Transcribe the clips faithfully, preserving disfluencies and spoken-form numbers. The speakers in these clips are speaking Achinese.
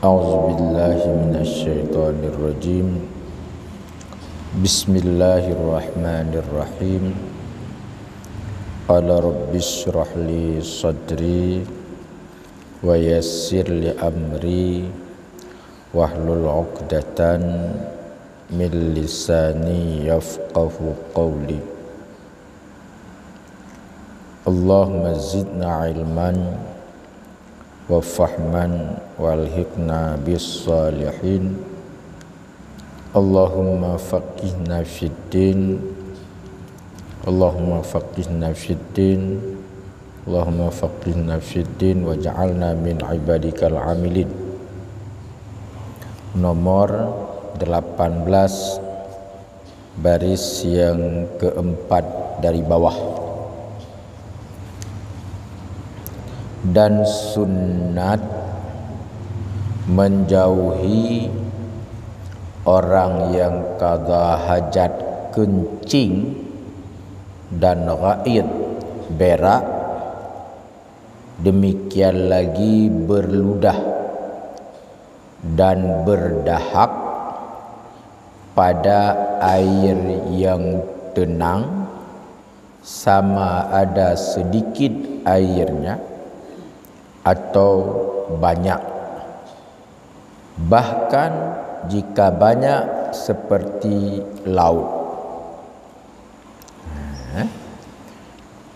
أعوذ بالله من الشيطان الرجيم. بسم الله الرحمن الرحيم. قال رب اشرح لي صدري ويسر لي أمري واحلل عقدة من لساني يفقه قولي. اللهم زدنا علما وفهما وألحقنا بالصالحين. اللهم فقهنا في الدين. اللهم فقهنا في الدين. اللهم فقهنا في الدين واجعلنا من عبادك العاملين. Nomor delapan belas, baris yang keempat dari bawah. Dan sunat menjauhi orang yang qadha hajat kencing dan ghaid, berak, demikian lagi berludah dan berdahak pada air yang tenang, sama ada sedikit airnya atau banyak. Bahkan jika banyak seperti laut. Ha?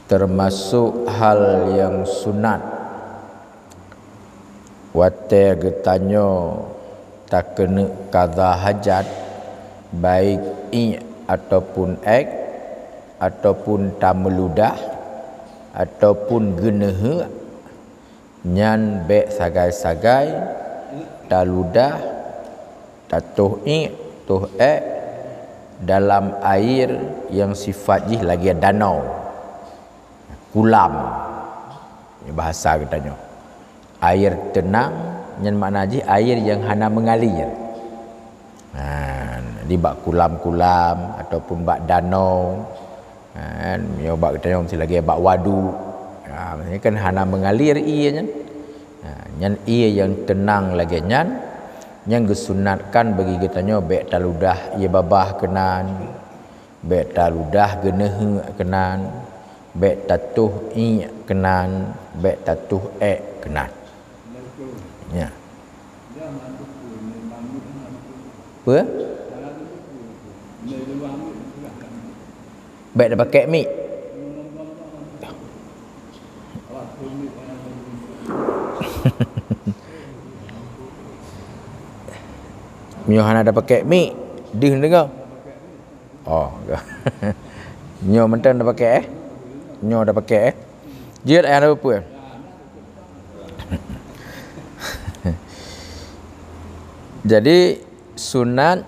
Termasuk hal yang sunat. Watée geutanyoe takeuneuk qadha hajat, baik iek ataupun ék, ataupun tameuludah, ataupun geuneuheuk, nyan bék sagai-sagai taludah, tatoh iek, toh ék dalam air yang sifat jih lagée danau, kulam, bahasa geutanyoe. Air tenang, nyan makna jih air yang hana mengalir. Ha, di bak kulam-kulam ataupun bak danau, ha, meunyoe bak geutanyoe meusti lagée bak waduk. Ha, maksudnya kan hana mengalir ié nyan. Ha, nyan ié yang tenang lagée nyan, nyang geusunatkan bagi geutanyoe bék taludah ié babah keunan, bék taludah geuneuheuk keunan, bék tatoh iek keunan, bék tatoh ék keunan. Ya. Peue? Bék tapakék mik. Meunyoe hana tapakék mik, deuh deungoe. Oh. Nyoe mantong tapakék, eh? Nyoe tapakék, eh? Jeuet ayah peue? Jadi, sunat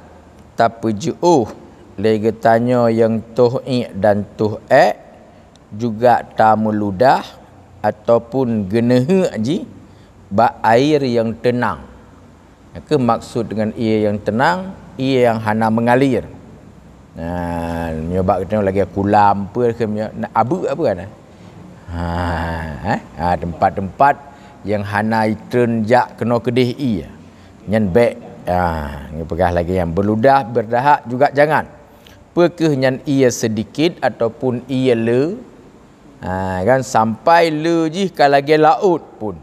tapeujeuôh lé geutanyoe nyang toh iek dan toh ék, juga tameuludah ataupun geuneuheuk jih bak air nyang teunang. Nyang kheueh maksud deungon ié nyang teunang, ié nyang hana meungalir. Nah, meunyoe bak geutanyoe lagée kulam peue kheun nyoe, na abeuk peue na? Ha, eh? Ha, teumpat-teumpat nyang hana itreun jak keunoe keudeh ié. Nyan bék, ha, geupeugah lagée nyan, beuludah, beudahak juga jangan. Peu kheueh nyan ié seudikit ataupun ié le, ha, kan sampai le jih ka lagée laôt pun.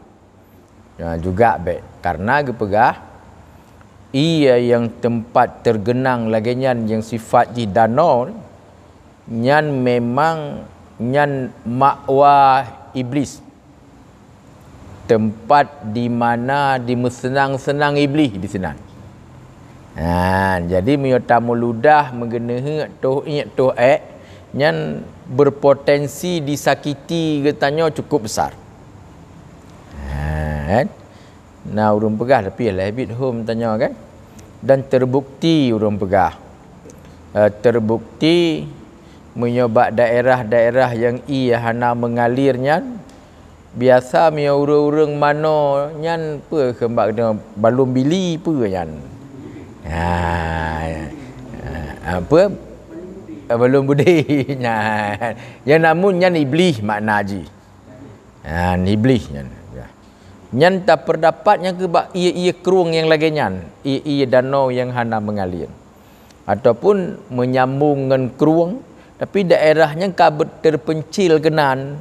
Ya, juga bék. Karena geupeugah, ié nyang teumpat teugeunang lagée nyan nyang sifat jih danau, nyan memang nyan makwa Iblis. Teumpat di mana dimeuseunang-seunang Iblis di sinan. Ha, jadi meunyoe tameuludah, meugeuneuheuk, toh iek, toh ék, nyan berpotensi disakiti geutanyoe cukup besar. Ha, kan? Na ureuëng peugah, tapi lheueh bit hom tanyoe, kan? Dan terbukti ureuëng peugah. Eh, terbukti meunyoe bak daerah-daerah nyang ié hana meungalir nyan, biasa meunyoe ureuëng-ureuëng manoe nyan peue kheun bak geutanyoe, balum bili peue nyan. Ha, ha, peue? Balum budé nyan. Ya, namun nyan Iblih makna jih. Ha, Iblih nyan. Ya. Nyan tapeudapat nyang keu bak ié-ié krueng nyang lagée nyan, ié-ié danau nyang hana meungalir, ataupun meunyambong ngon krueng, tapi daerah nyan ka beuterpencil keunan,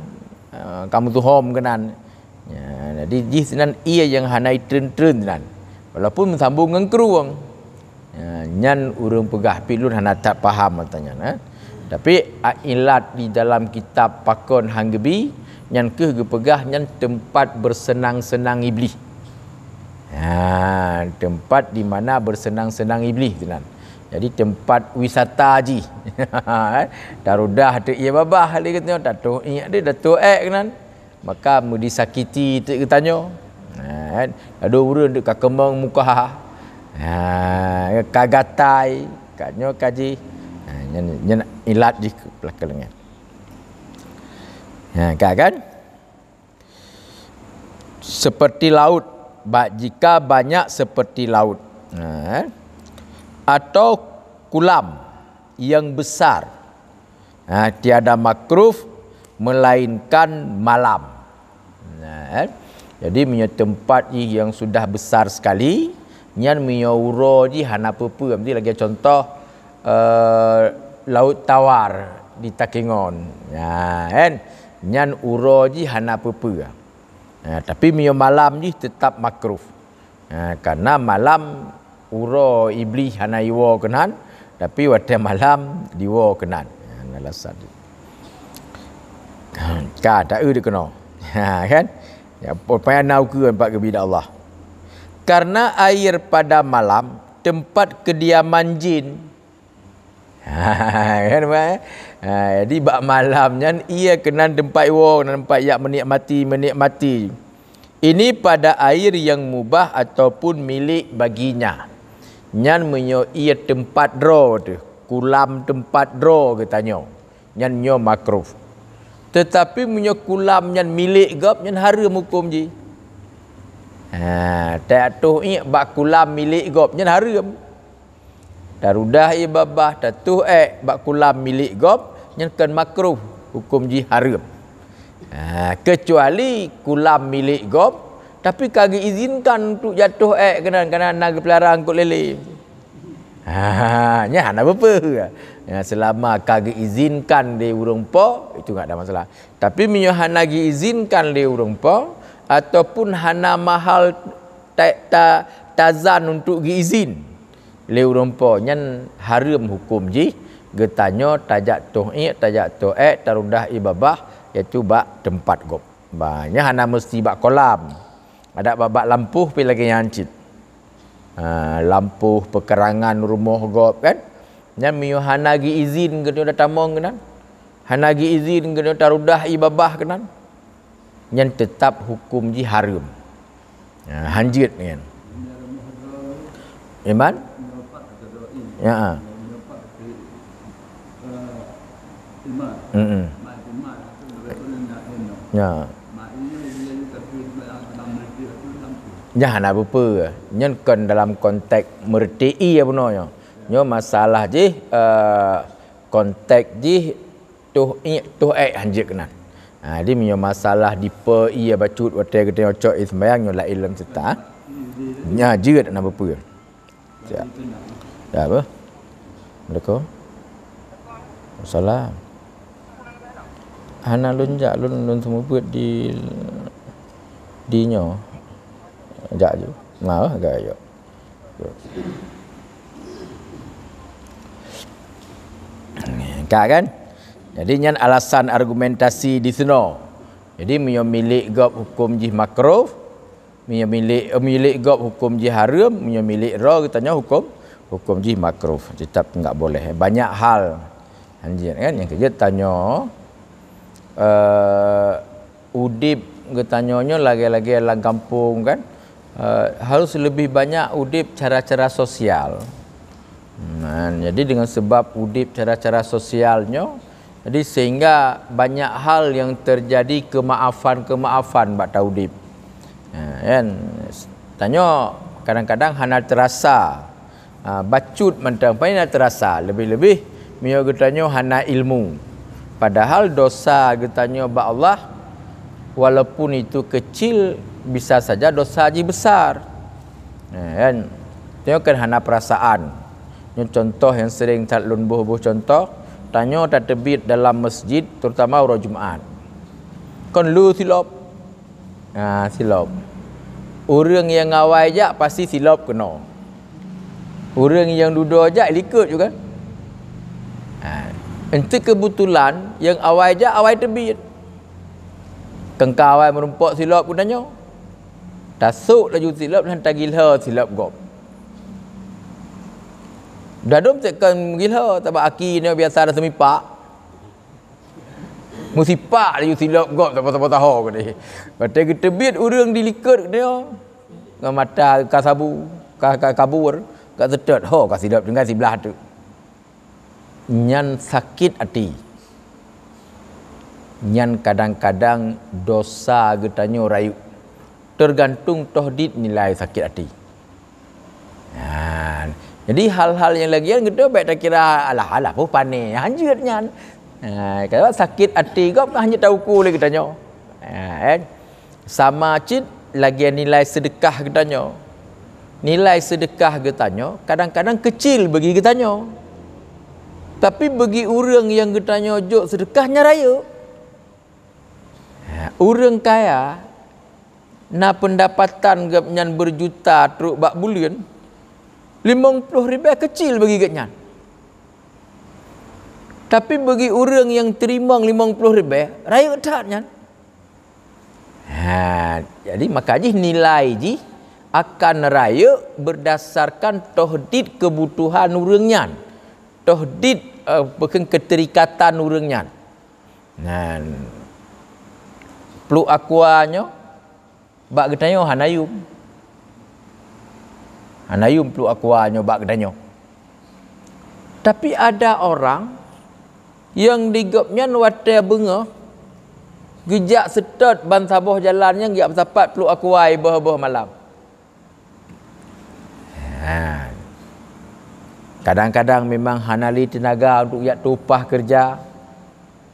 eh, ka meutuhom keunan. Ya, jadi jih sinan ié nyang hana itreun-treun sinan, walaupun meusambong ngon krueng. Ya, nyan ureuëng peugah, pi lôn hana that paham mata nyan, eh. Tapi, a, ilat di dalam kitab Pakon Han Geubi, nyan keuh geupeugah nyan teumpat beuseunang-seunang iblih. Ha, teumpat di mana beuseunang-seunang iblih tu nan. Jadi teumpat wisata jih. Tarudah teuk ié babah lé geutanyoe, tatoh iék deh, tatoh ék keunan. Maka meudisakiti teuk geutanyoe. Ha, kan? Ladôm ureuëng deuek ka keumong muka. Ha, ka gatai, ka nyoe ka jih. Ha, nyan, nyan ilat jih keu peulakon nyan. Ha, ka kan? Seperti laut, ba-, jika banyak seperti laut. Ha, kan? Atau kulam yang besar. Ha, tiada makruh melainkan malam. Nah, kan? Jadi meunyoe teumpat jih yang sudah besar sekali, nyan meunyoe uroe jih hana peue-peue. Jadi lagée contoh, eh, Laut Tawar di Takengon. Nah, kan? Nyan uroe jih hana peue-peue. Nah, tapi meunyoe malam jih tetap makruh. Ha, karena malam uroe iblih hana iwoe keunan, tapi watée malam diwoe keunan. Ha, alasan tu. Ha, ka, tak eu dikeunoe. Ha, kan? Ya, pokoknya na ukeue empat keubiet Allah. Karena air pada malam tempat kediaman jin. Ha, kan, Abang, eh? Ha, jadi bak malam nyan ié keunan teumpat iwoe, keunan teumpat jak menikmati, menikmati. Ini pada air yang mubah ataupun milik baginya. Nyan meunyoe ié teumpat droe teuh, kulam teumpat droe geutanyoe, nyan nyoe makruh. Teutapi meunyoe kulam nyan milék gob, nyan hareuem huköm jih. Ha, tatoh iék bak kulam milék gob, nyan hareuem. Tarudah ié babah, tatoh ék bak kulam milék gob, nyan kon makruh, huköm jih hareuem. Ha, keucuali kulam milék gob, tapi ka geuizinkan untuk jatoh ék keunan, keunan na geupeulara eungkôt lélé. Ha, nyan hana peue-peue. Ya, selama ka geuizinkan lé ureuëng po, itu enggak ada masalah. Tapi meunyoe hana geuizinkan lé ureuëng po, ataupun hana mahal ta-, ta-, tazan untuk geuizin lé ureuëng po, nyan hareuem huköm jih geutanyoe tajak toh iék, tajak toh ék, tarudah ié babah, yaitu bak teumpat gob. Bah, nyan hana meusti bak kolam. Adak bak, bak lampôh pih lagée nyan cit. Ha, lampôh peukarangan rumoh gob kan. Nyan meunyoe hana geuizin geutanyoe tamong keunan. Hana geuizin geutanyoe tarudah ié babah keunan. Nyan teutap huköm jih hareuem. Ha, hanjeuet nyan. Iman? Ya. Ha. Mm-mm. Ya. Nyan hana peue-peue. Nyan kon dalam konteks meureuti ié bunoe nyoe. Nyoe masalah jih, eh, konteks jih toh iék, toh ék hanjeuet keunan. Ha, jadi meunyoe masalah dipe ié bacut watée geutanyoe cok ié seumbahyang nyoe laén lom seutôt. Nyan jeuet hana peue-peue. Siap. Dah apa? Assalamualaikum. Salam. Hana lôn jak, lôn, lôn seumeubeuet di, di nyoe. Jak ju. Nah, gaya. Ka kan? Jadi nyan alasan argumentasi di sinoe. Jadi meunyoe milék gob huköm jih makruh, meunyoe milék, eh, milék gob huköm jih hareuem, meunyoe milék droe geutanyoe huköm, huköm jih makruh, tetap enggak boleh. Banyak hal hanjeuet kan, nyang keujeuet tanyoe, eh, udeb geutanyoe nyoe lagée-lagée lam gampông kan, eh, harus lebih banyak udeb cara-cara sosial. Nah, jadi dengan sebab udeb cara-cara sosial nyoe, jadi sehingga banyak hal yang terjadi kemaafan-kemaafan bak taudeb. Ha, kan? Tanyoe kadang-kadang hana terasa. Ha, bacut mantong paih na terasa, lebih-lebih meunyoe geutanyoe hana ilmu. Padahal dosa geutanyoe bak Allah Walaupun itu kecil, bisa saja dosa jih besar. Ya, kan? Tengok kan hana perasaan. Nyoe contoh yang sering that lôn boh-boh contoh, tanyoe tateubiet dalam masjid, terutama uroe Jumat. Kon le silop. Ha, silop. Ureuëng nyang awai jak pasti silop keunoe. Ureuëng nyang dudoe jak likot juga. Ha, enti kebetulan nyang awai jak awai teubiet. Kengka awai meurumpok silop geutanyoe. Tasok laju silop dan tagilho silop gob. Dadum teuk kon gilho, sabab aki nyoe biasa ada semipak. Meusipak laju silop gob sapo-sapo taho geude. Watée geuteubiet ureuëng di likot geutanyoe. Ngon mata ka sabu, ka, ka kabur, ka seutôt, ho ka silop tinggai siblah teuk. Nyan sakét até. Nyan kadang-kadang dosa geutanyoe rayeuk, teugantung toh dit nilai sakét até. Nah, jadi hal-hal nyang lagée nyan geutanyoe bék takira alah-alah boh pané hanjeuet nyan. Ha, kalau sakét até gob kan hana tauku lé geutanyoe. Ha, kan? Sama cit lagée nilai seudeukah geutanyoe. Nilai seudeukah geutanyoe kadang-kadang kecil bagi geutanyoe. Tapi bagi ureuëng nyang geutanyoe jok seudeukah nyan rayeuk. Ha, ureuëng kaya na pendapatan gobnyan berjuta trok bak buleuen, limong ploh ribée kecil bagi gobnyan. Tapi bagi ureuëng nyang teurimong limong ploh ribée, rayeuk that nyan. Ha, jadi maka jih nilai jih akan rayeuk berdasarkan toh dit kebutuhan ureuëng nyan, toh dit, eh, peukeueng keuterikatan ureuëng nyan. Nah, pluek aqua nyoe bak geutanyoe hana yum. Hana yum pluek aqua nyoe bak geutanyoe. Tapi ada orang nyang di gobnyan watée beungoh geujak seutôt ban saboh jalan nyang geujak peusapat pluek aqua boh-boh malam. Ha. Kadang-kadang memang hana lé teunaga untuk jak tueng upah keureuja.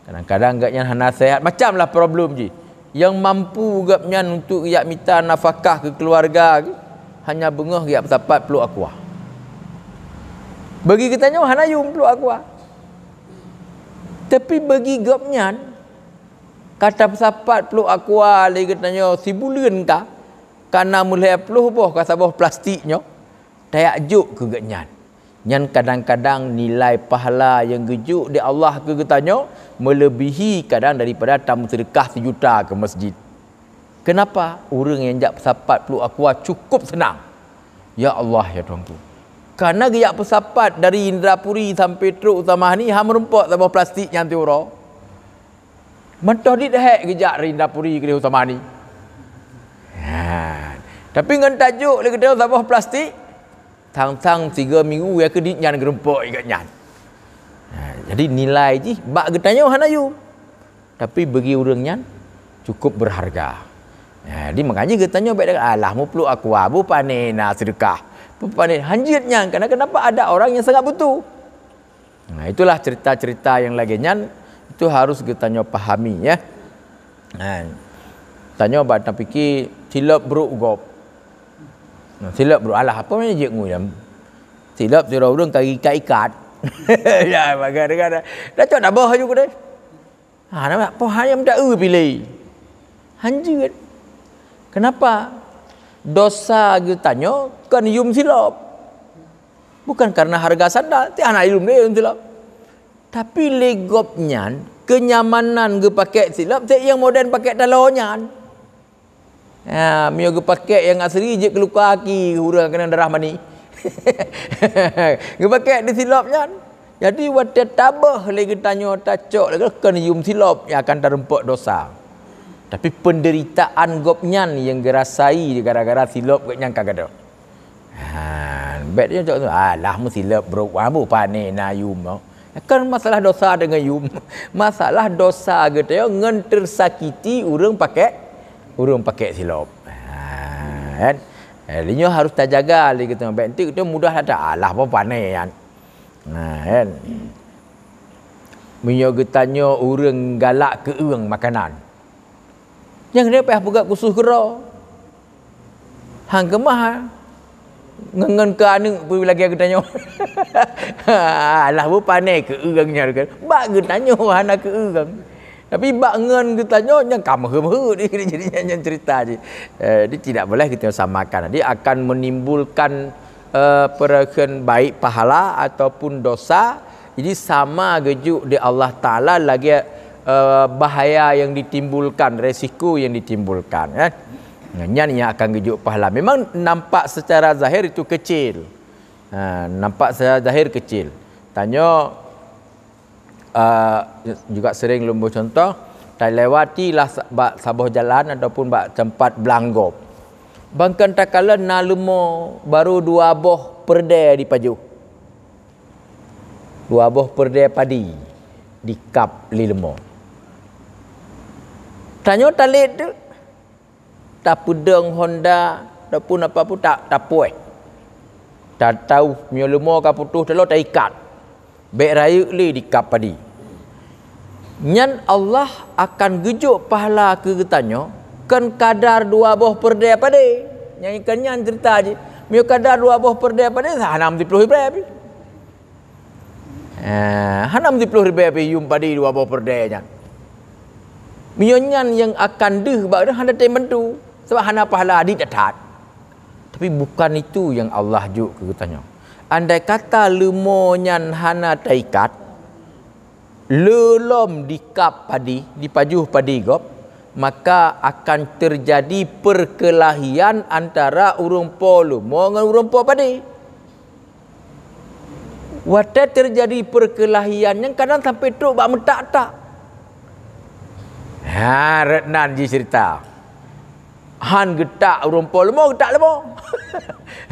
Kadang-kadang gobnyan hana sehat, macam lah problem jih. Nyang mampu gobnyan untuk jak mita nafakah keu keuluwarga geuh, hanya beungoh jak peusapat pluek aqua. Bagi geutanyoe hana yum pluek aqua. Tapi bagi gobnyan, ka tapeusapat pluek aqua lé geutanyoe sibuleuen ka, ka na meulhée ploh boh ka saboh plastik nyoe, tajak jok keu gobnyan. Nyan kadang-kadang nilai pahala nyang geujok di Allah keu geutanyoe meuleubihi kadang daripada tameuseudeukah sijuta keu masjid. Keunapa? Ureuëng nyang jak peusapat pluek aqua cukup seunang. Ya Allah, ya Tuhanku. Kareuna geujak peusapat dari Indrapuri sampai trok Usamani, ha meurumpok saboh plastik nyan siuroe. Mantong dit hek geujak dari Indrapuri keudeh Usamani. Ha. Tapi ngon tajok lé geutanyoe saboh plastik, sang-sang tiga minggu ya keu dit nyan geurumpok igat nyan. Ha, jadi nilai jih bak geutanyoe hana yum. Tapi bagi ureuëng nyan cukup berharga. Ha, jadi makanya geutanyoe bék alah mupluek aqua, bu pané na sedekah. Bu pané hanjeuet nyan, karena kenapa ada orang yang sangat butuh. Nah, itulah cerita-cerita yang lagée nyan itu harus geutanyoe pahami, ya. Nah, tanyoe bak tapike silop brok gob. Nah, silop brok alah apa namanya jeuet nguyam. Silop sidroe ureuëng ka ikat-ikat. Ya, bagai dengan dah cok dah boh aju kudeh. Ha, nama poh hana meuda eu pilih. Hanjeuet. Kenapa? Dosa geutanyoe kon yum silop. Bukan karena harga sandal, ti hana yum deh yum silop. Tapi lé gobnyan kenyamanan geupakek silop, ti nyang modern pakek taloe nyan. Ha, meunyoe geupakek nyang asli jeuet keu luka aki, ureuëng keunong darah mani. Geupakek di silop nyan. Jadi watée tabeuh lé geutanyoe tacok lé kon yum silop nyang akan tarumpok dosa. Tapi penderitaan gobnyan nyang geurasai gara-gara silop gobnyan ka gadôh. Ha, bék nyoe cok, alah meusilop brok, ha, bu pané na yum. Kon masalah dosa deungon yum. Masalah dosa geutanyoe ngon tersakiti ureuëng pakek, ureuëng pakek silop. Ha, kan? Eh, lé nyoe harus tajaga lé geutanyoe. Bék enteuk geutanyoe mudah that alah bu pané nyan. Nah, kan? Meunyoe geutanyoe ureuëng galak keu-ueng makanan. Nyang dia payah peugah khusus keudroe. Han keumah ngon, ngon keu aneuk pun lagèe geutanyoe. Alah, beupané keu ureueng nyan kan. Bak geutanyoe hana keu ureueng. Tapi bak ngon geutanyoe nyan ka meuheuet-heuet jadi nyan, nyan cerita jih. Eh, jadi tidak boleh kita samakan. Jadi akan menimbulkan, eh, peureukeuen baik pahala ataupun dosa. Jadi sama geujok di Allah Taala lagèe, eh, bahaya yang ditimbulkan, resiko yang ditimbulkan, kan. Nyan yang akan geujok pahala. Memang nampak secara zahir itu kecil. Ha, nampak secara zahir kecil. Tanyoe, eh, juga sering lôn beucontoh, talewati lah sa-, bak saboh jalan ataupun bak teumpat blang gob. Bangkan takalon na leumo barô dua boh peureudèe dipajoh. Dua boh peureudèe padi dikab lé leumo. Tanyoe talét teuk, tapeudong honda ataupun apa pun ta-, tapuéh. Tatau meunyoe leumo ka putôh taloe taikat. Bèk rayeuk lé dikab padi. Nyan Allah akan geujok pahala keu geutanyoe kon kadar dua boh peureudèe padé. Nyang ikan nyan cerita jih. Meunyoe kadar dua boh peureudèe padé, hana meusiploh ribèe pih. Eh, hana meusiploh ribèe pih yuem padi dua boh peureudèe nyan. Meunyoe nyan nyang akan deuh bak ureueng hana tem bantu, sabab hana pahala, di that-that. Tapi bukan itu yang Allah jok keu geutanyoe. Andai kata leumo nyan hana taikat, le lom dikab padi, dipajoh padi gob, maka akan terjadi perkelahian antara ureueng po leumo ngon ureueng po padi. Watèe terjadi perkelahian nyan kadang sampai trok bak meutak-tak. Ha, rot nan jih cerita. Han geutak ureueng po leumo, geutak leumo.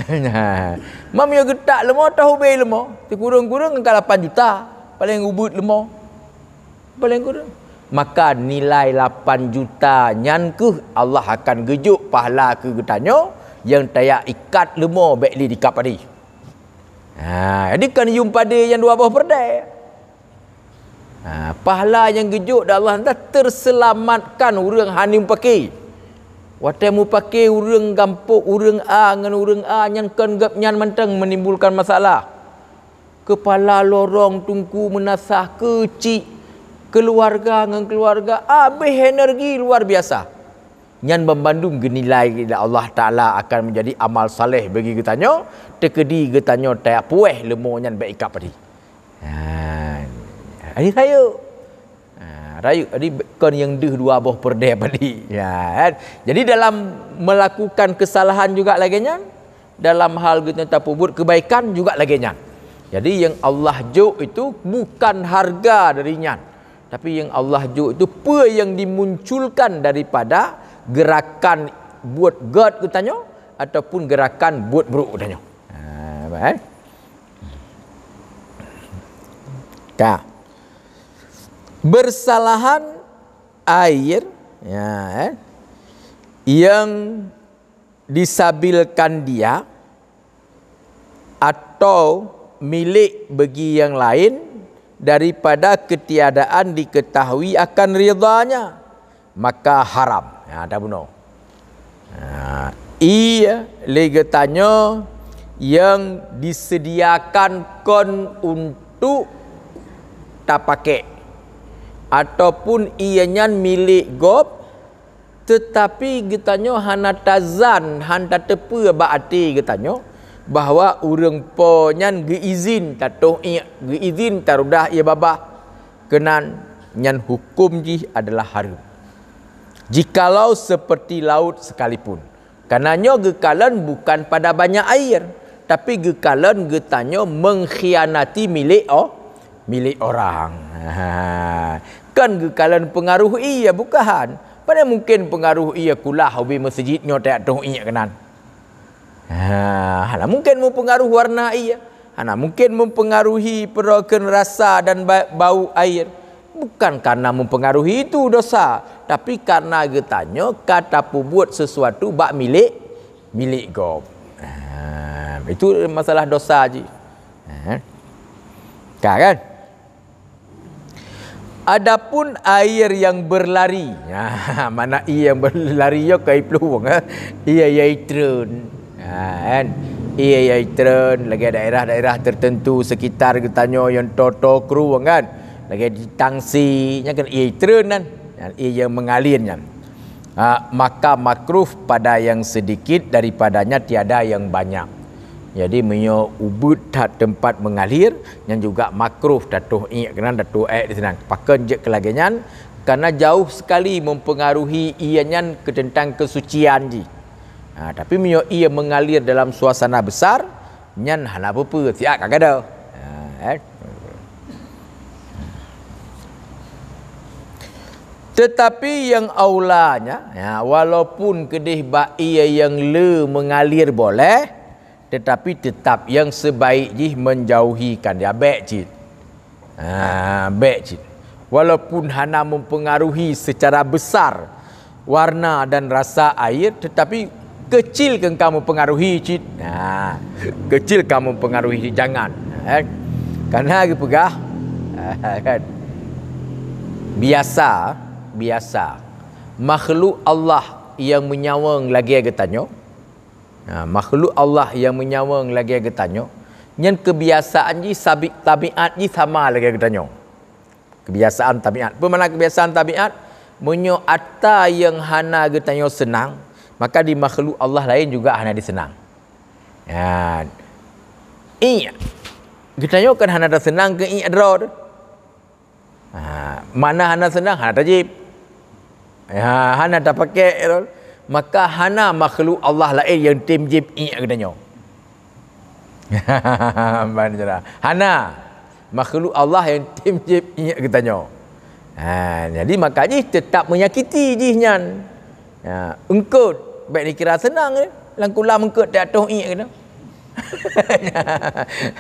Nah, meunyoe geutak leumo, toh ubé leumo. Sikureueng-kureueng angka lapan juta. Paleng ubeuet leumo. Paleng kureueng. Maka nilai lapan juta nyan keuh Allah akan geujok pahala keu geutanyoe nyang tajak ikat leumo bèk lé dikab padi. Ha, jadi kon yuem padé nyang dua boh peureudèe. Ha, pahala nyang geujok di Allah Taala terseulamatkan ureueng hana meupaké. Watèe meupaké ureueng gampông, ureueng A ngon ureueng A nyan kon gobnyan mantong meunimbulkan masalah. Keupala lorong, teungku meunasah, keuchik, keuluwarga ngon keuluwarga, abéh energi luar biasa. Nyan banmandum geunilai lé Allah Taala akan meujadi amal saleh bagi geutanyoe, teukeudi geutanyoe tapuéh leumo nyan bèk ikab padi. Ha, jadi rayeuk. Ha, rayeuk, jadi kon nyang deuh dua boh peureudèe padi. Ya, kan? Jadi dalam melakukan kesalahan juga lagèe nyan, dalam hal geutanyoe tapeubuet keubaikan juga lagèe nyan. Jadi nyang Allah jok itu bukan harga dari nyan, tapi nyang Allah jok itu peue nyang dimunculkan daripada geurakan buet gèt geutanyoe ataupun geurakan buet brôk geutanyoe. Ha, nampak, eh? Ka. Bersalahan air, ya, eh, yang disabilkan dia atau milék bagi yang lain daripada ketiadaan diketahui akan ridhanya, maka haram. Ha, tabunoe. Ha, ie lé geutanyoe nyang disediakan kon untuk tapakék, ataupun ie nyan milék gob, teutapi geutanyoe hana tazan, hana tateupeue bak até geutanyoe bahwa ureueng po nyan geuizin tatoh iék, geuizin tarudah ie babah. Keunan nyan huköm jih adalah hareuem. Jikalau seperti laut sekalipun, karena nyoe geukalon bukan pada banyak air, tapi geukalon geutanyoe mengkhianati milék o-, milék orang. Ha. Kan geukalon peungaruh ie, bukan? Pane mungken peungaruh ie kulah ubé meuseujid nyoe tajak toh iék keunan. Ha, hana mungken meupeungaruh warna ie, hana mungken mempengaruhi peureukeuen rasa dan ba-, bau air. Bukan karena mempengaruhi itu dosa, tapi karena geutanyoe ka tapeubuet sesuatu bak milék, milék gob. Ha, itu masalah dosa jih. Ha. Ka kan? Adapun air yang berlari, ha, mana ie nyang berlari yo kai plueng, ha? Ie nyang treun. Ha, kan? Ie nyang treun lagèe daerah-daerah tertentu sekitar geutanyoe nyang toe-toe krueng, kan? Lagèe di Tangsi, nyan kan ie treun nyan. Nyan ie nyang mengalir nyan. Ha, maka makruh pada yang sedikit, daripadanya tiada yang banyak. Jadi, meunyoe ubit that teumpat mengalir, nyan juga makruh tatoh iék keunan, tatoh ék di sinan. Pakon jeuet keu lagèe nyan? Karena jauh sekali mempengaruhi ie nyan keu teuntang kesucian jih. Ha, tapi meunyoe ie mengalir dalam suasana besar, nyan hana peue-peue, siat ka gadôh. Ha, eh. Tetapi yang aulanya, ya, walaupun keudeh bak ie nyang le mengalir boleh, tetapi tetap yang sebaik jih menjauhikan dia, bèk cit. Ha, bèk cit. Walaupun hana mempengaruhi secara besar warna dan rasa air, tetapi kecil kan ka mempengaruhi cit. Ha, kecil ka mempengaruhi cit, jangan. Eh. Karena geupeugah, kan? Biasa, biasa. Makhluk Allah nyang meunyaweung lagèe geutanyoe, ha, makhluk Allah nyang meunyaweung lagèe geutanyoe, nyan kebiasaan jih, sabi-, tabiat jih sama lagèe geutanyoe. Kebiasaan tabiat. Peue makna kebiasaan tabiat? Meunyoe atra nyang hana geutanyoe seunang, maka di makhluk Allah laén juga hana diseunang. Ya. Iék. Geutanyoe kan hana taseunang keu iék droe teuh. Ha, mana hana seunang, hana tajieb. Ya, hana tapakék, ya. Maka hana makhluk Allah laén nyang tem jieb iék geutanyoe. Ban jera. Hana makhluk Allah nyang tem jieb iék geutanyoe. Ha, jadi maka jih tetap menyakiti jih nyan. Ha, eungkôt, bèk dikira seunang, eh. Lam kulam eungkôt tatoh iék gitu.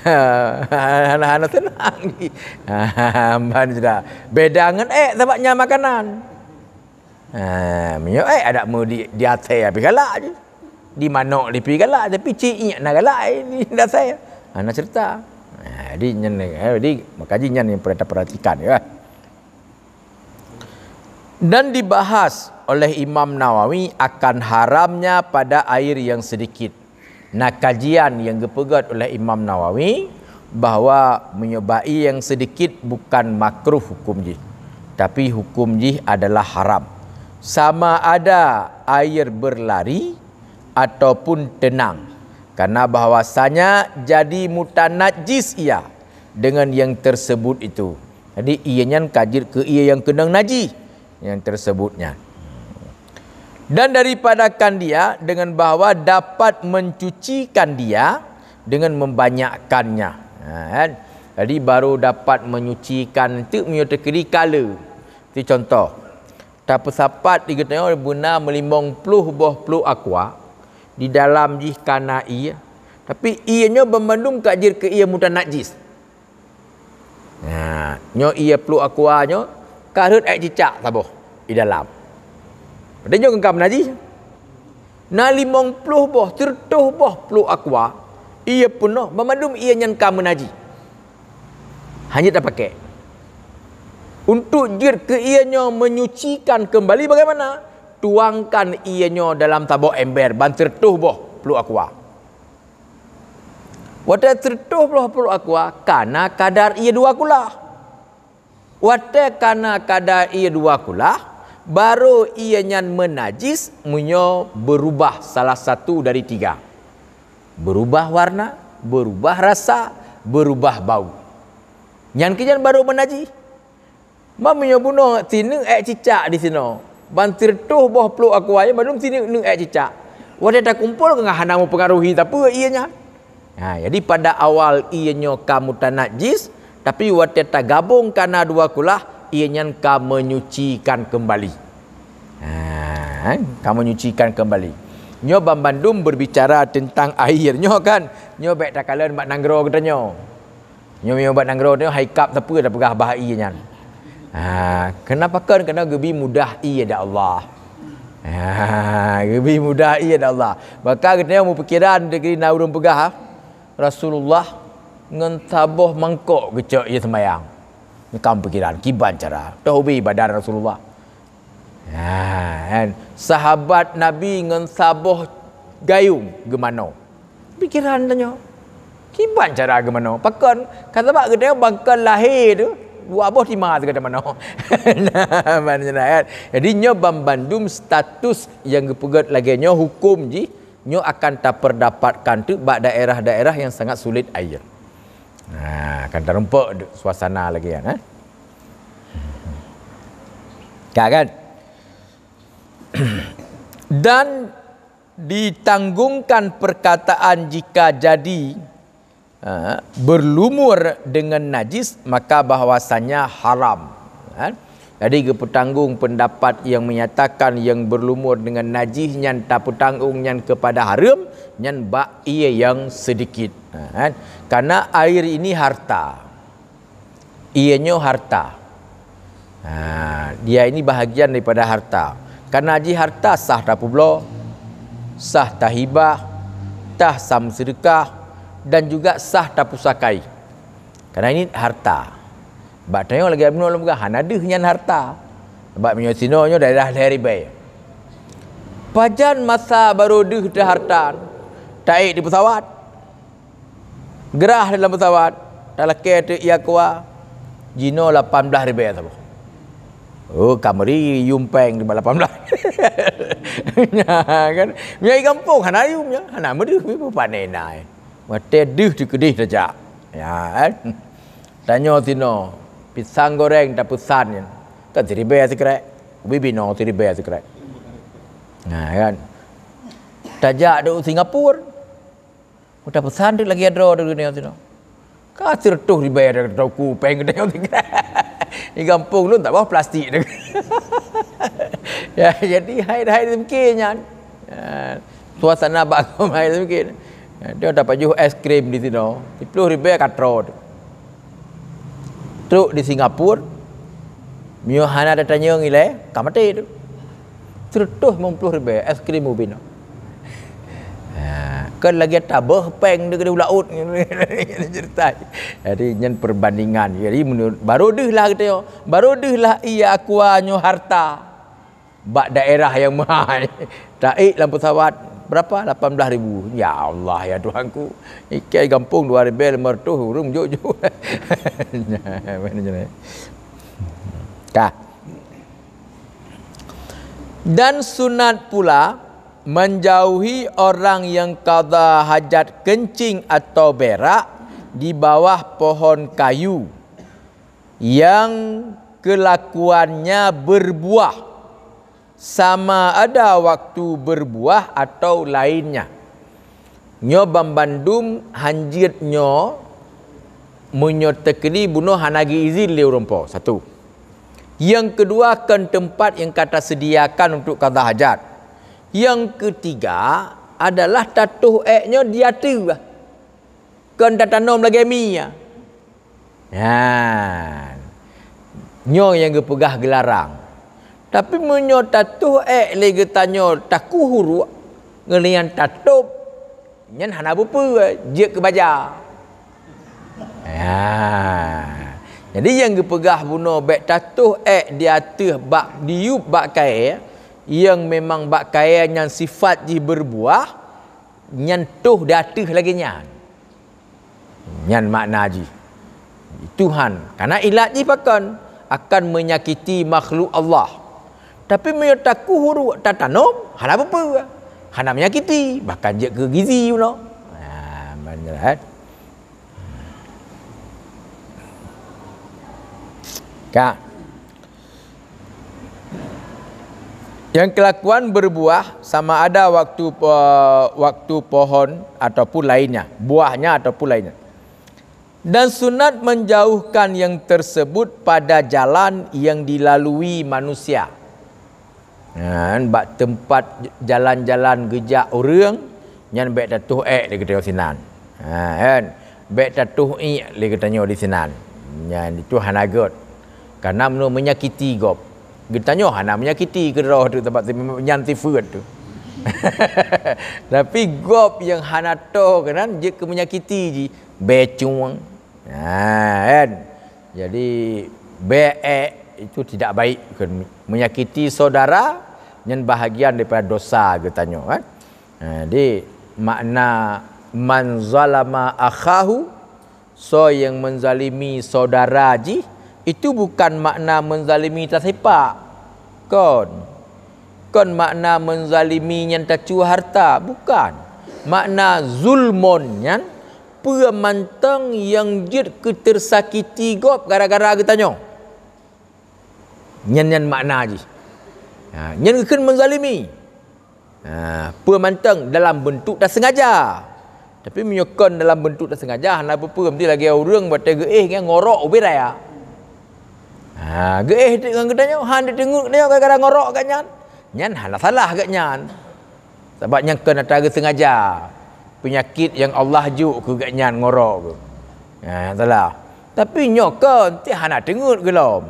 Hana, hana seunang. Ha, ban jera. Beda ngon ék, sabab nyan makanan. Ha, meunyoe ék adak meu di, di asèe pih galak jih. Di manok di pih galak, tapi cit iék na galak, eh, di asèe. Ha, na cerita. Ha, jadi nyan, eh, jadi maka jih nyan nyang perlu taperhatikan, ya. Dan dibahas oleh Imam Nawawi akan haramnya pada air yang sedikit. Nah, kajian nyang geupeugét oleh Imam Nawawi bahwa meunyoe bak ie nyang sedikit bukan makruh hukum jih, tapi hukum jih adalah haram. Sama ada air berlari ataupun tenang. Karena bahwasanya jadi mutanajis ia dengan yang tersebut itu. Jadi, ie nyan ka jeuet keu ie nyang keunong najih nyang tersebut nyan. Dan daripada kan dia dengan bahwa dapat mencucikan dia dengan membanyakkannya. Ha, kan? Jadi, baru dapat menyucikan tu meunyoe teukeudi kala. Ti contoh, tapeusapat di geutanyoe beuna meulimong ploh boh pluek aqua, di dalam jih ka na ie, tapi ie nyoe banmandum ka jeuet keu ie mutanajis. Nah, nyoe ie pluek aqua nyoe ka rhot ék cicak saboh di dalam. Padahai nyoe ka najis. Na limong ploh boh, sireutoh boh pluek aqua, ie peunoh, banmandum ie nyan ka meunajis. Hana jeuet tapakék. Untuk jeuet keu ie nyoe menyucikan kembali bagaimana? Tuangkan ie nyoe dalam saboh ember ban sireutoh boh pluek aqua. Watée sireutoh boh pluek aqua, ka na kadar ie dua kulah. Watée ka na kadar ie dua kulah, barô ie nyan meunajis meunyoe beurubah salah satu dari tiga. Beurubah warna, beurubah rasa, beurubah bau. Nyan keuh nyan barô meunajis. Ban meunyoe bunoe sineuk ék cicak disinoe, ban sireutoh boh pluek aqua nyan bandum sineuk-neuk ék cicak. Watée takumpol ka hana meupeungaruhi sapeue ie nyan. Ha, jadi pada awal ie nyoe ka mutanajis, tapi watée tagabong ka na dua kulah, ie nyan ka menyucikan kembali. Ha, ka menyucikan kembali. Nyoe banmandum berbicara tentang air nyoe kan. Nyoe bék takalon bak nanggroe geutanyoe. Nyoe, nyoe bak nanggroe nyoe hai kap sapeue tapeugah bah ie nyan. Ha, keunapa kon? Keureuna geubi mudah ie di Allah. Ha, geubi mudah ie di Allah. Maka geutanyoe meupikiran dikeue na ureuëng peugah, ha? Rasulullah ngon saboh mangkok geucok ie seumayang. Nyeukam pikiran, kiban cara. Toh ubé badan Rasulullah. Ha, kan? Sahabat Nabi ngon saboh gayung geumanoe. Pikiran tanyoe. Kiban cara geumanoe. Pakon? Ka sabab geutanyoe bangkon lahé tu, dua boh tima sigoe tamanoe. Nah, makna kan? Jadi nyoe banmandum status nyang geupeugét lagée nyoe huköm jih, nyoe akan taperdapatkan teuk bak daerah-daerah nyang sangat sulit air. Nah, akan tarumpok suasana lagi kan, eh? Ka kan? Dan ditanggungkan perkataan jika jadi, ha, berlumur dengan najis, maka bahwasanya haram. Ha? Jadi geupeutanggong pendapat yang menyatakan yang berlumur dengan najis nyan tapeutanggong nyan kepada haram, nyan bak ie yang sedikit. Ha, kan? Karena air ini harta. Ie nyoe harta. Ha, dia ini bahagian daripada harta. Karena jih harta sah tapeubloe, sah tahibah, sah tamseudeukah, dan juga sah tapusakai. Karena ini harta. Bak tanyoe lagée bunoe lôn peugah, hana deuh nyan harta. Bak meunyoe sinoe nyoe daerah lhée ribée. Pajan masa barô deuh teuharta, taék di pesawat. Geurah dalam pesawat, talakée teuk ie Aqua, jinoe lapan blaih ribée saboh. Oh, ka meuri yuem péng di bak lapan blaih. Nya kan. Meunyoe i gampông hana yuem nyan, hana meudeuh, meupané na. Watée deuh teukeudeh tajak. Ya kan. Tanyoe sinoe, pisang goreng tapeusan nyan. Kan siribée sikrek. Ubé binoe siribée sikrek. Nah, kan. Tajak di Singapura. Udah peusan teuk lagée droe di dunia sinoe. Ka sireutoh ribée ada teuku péng geutanyoe sikrek. Di gampông lôn tak bawah plastik tu. Ya, jadi hai-hai mungkin nyan. Ya, suasana bagus hai mungkin. Ya, dia dapat juh es krim di sinoe. Siploh ribée ka troe tu. Trok di Singapura, meunyoe hana tatanyong ilée, ka maté tu. Sireutoh limong ploh ribée es krim ubé nyoe. Ha, kan lagée tabeuh péng di keudeh laôt cerita. Jadi nyan perbandingan. Jadi menurut, barô deuh lah geutanyoe, barô deuh lah ie Aqua nyoe harta. Bak daerah nyang meuhai. Taék lam pesawat berapa? Lapan belas ribu. Ya Allah, ya Tuhanku. Ikai gampông dua ribée lima ratus ureuëng jok-jok. Ka. Dan sunat pula menjauhi orang yang qadha hajat kencing atau berak di bawah pohon kayu yang kelakuannya berbuah, sama ada waktu berbuah atau lainnya. Nyoe banmandum hanjeuet nyoe meunyoe teukeudi bunoe hana geuizin lé ureuëng po, satu. Yang kedua, kon teumpat nyang ka taseudiakan untuk qadha hajat. Yang ketiga adalah tatoh ék nyoe di ateueh. Kon tatanom lagée mi, ya. Nyan. Nyoe nyang geupeugah geularang. Tapi meunyoe tatoh ék lé geutanyoe takuh uruek, ngon nyan tatôb, nyan hana beupeue, jeuet keu baja. Ha. Jadi nyang geupeugah bunoe bék tatoh ék di ateueh bak diyueb bak kayée, nyang memang bak kayée nyan sifat jih berbuah, nyan toh di ateueh lagée nyan. Nyan makna jih. Tuhan, karena ilat jih pakon? Akan menyakiti makhluk Allah. Tapi meunyoe takuh uruek tatanom, hana peue-peue. Hana menyakiti, bahkan jeuet keu gizi unoe. Ha, meunyoe, eh. Ka. Yang kelakuan berbuah sama ada waktu po-, waktu pohon ataupun lainnya, buahnya ataupun lainnya. Dan sunat menjauhkan yang tersebut pada jalan yang dilalui manusia. Nyan bak teumpat jalan-jalan geujak ureuëng, nyan bék tatoh ék lé geutanyoe sinan. Ha, kan? Bék tatoh iek lé geutanyoe di sinan. Nyan itu hana gét. Karena meunyoe menyakiti gob. Geutanyoe hana menyakiti keudroe tu, sabab nyan sifeuet tu. Tapi gob nyang hana toe keunan jeuet keu menyakiti jih, bécueng. Ha, kan? Jadi, bèk ék itu tidak baik. Menyakiti saudara nyan bahagian daripada dosa geutanyoe, kan? Ha, jadi makna man zalama akhahu, soe nyang menzalimi saudara jih, itu bukan makna menzalimi tasipak. Kon. Kon makna menzalimi nyan tacue harta, bukan. Makna zulmon nyan peue mantong nyang jeuet keu teusakiti gob gara-gara geutanyoe. Nyan, nyan makna jih. Ha, nyan geukheun menzalimi. Ha, peue mantong dalam beuntuk tasengaja. Tapi meunyoe kon dalam beuntuk tasengaja, hana peue-peue, meusti lagèe ureueng watèe geuéh ngon ngorok ubé raya. Ha, geuéh ngon geutanyoe, han teungeut geutanyoe gara-gara ngorok geuh nyan. Nyan hana salah geuh nyan. Sabab nyan kon atra geusengaja. Peunyakét nyang Allah jok keu geuh nyan ngorok geuh. Ha, salah. Tapi nyoe kon, ti hana teungeut geuh lom.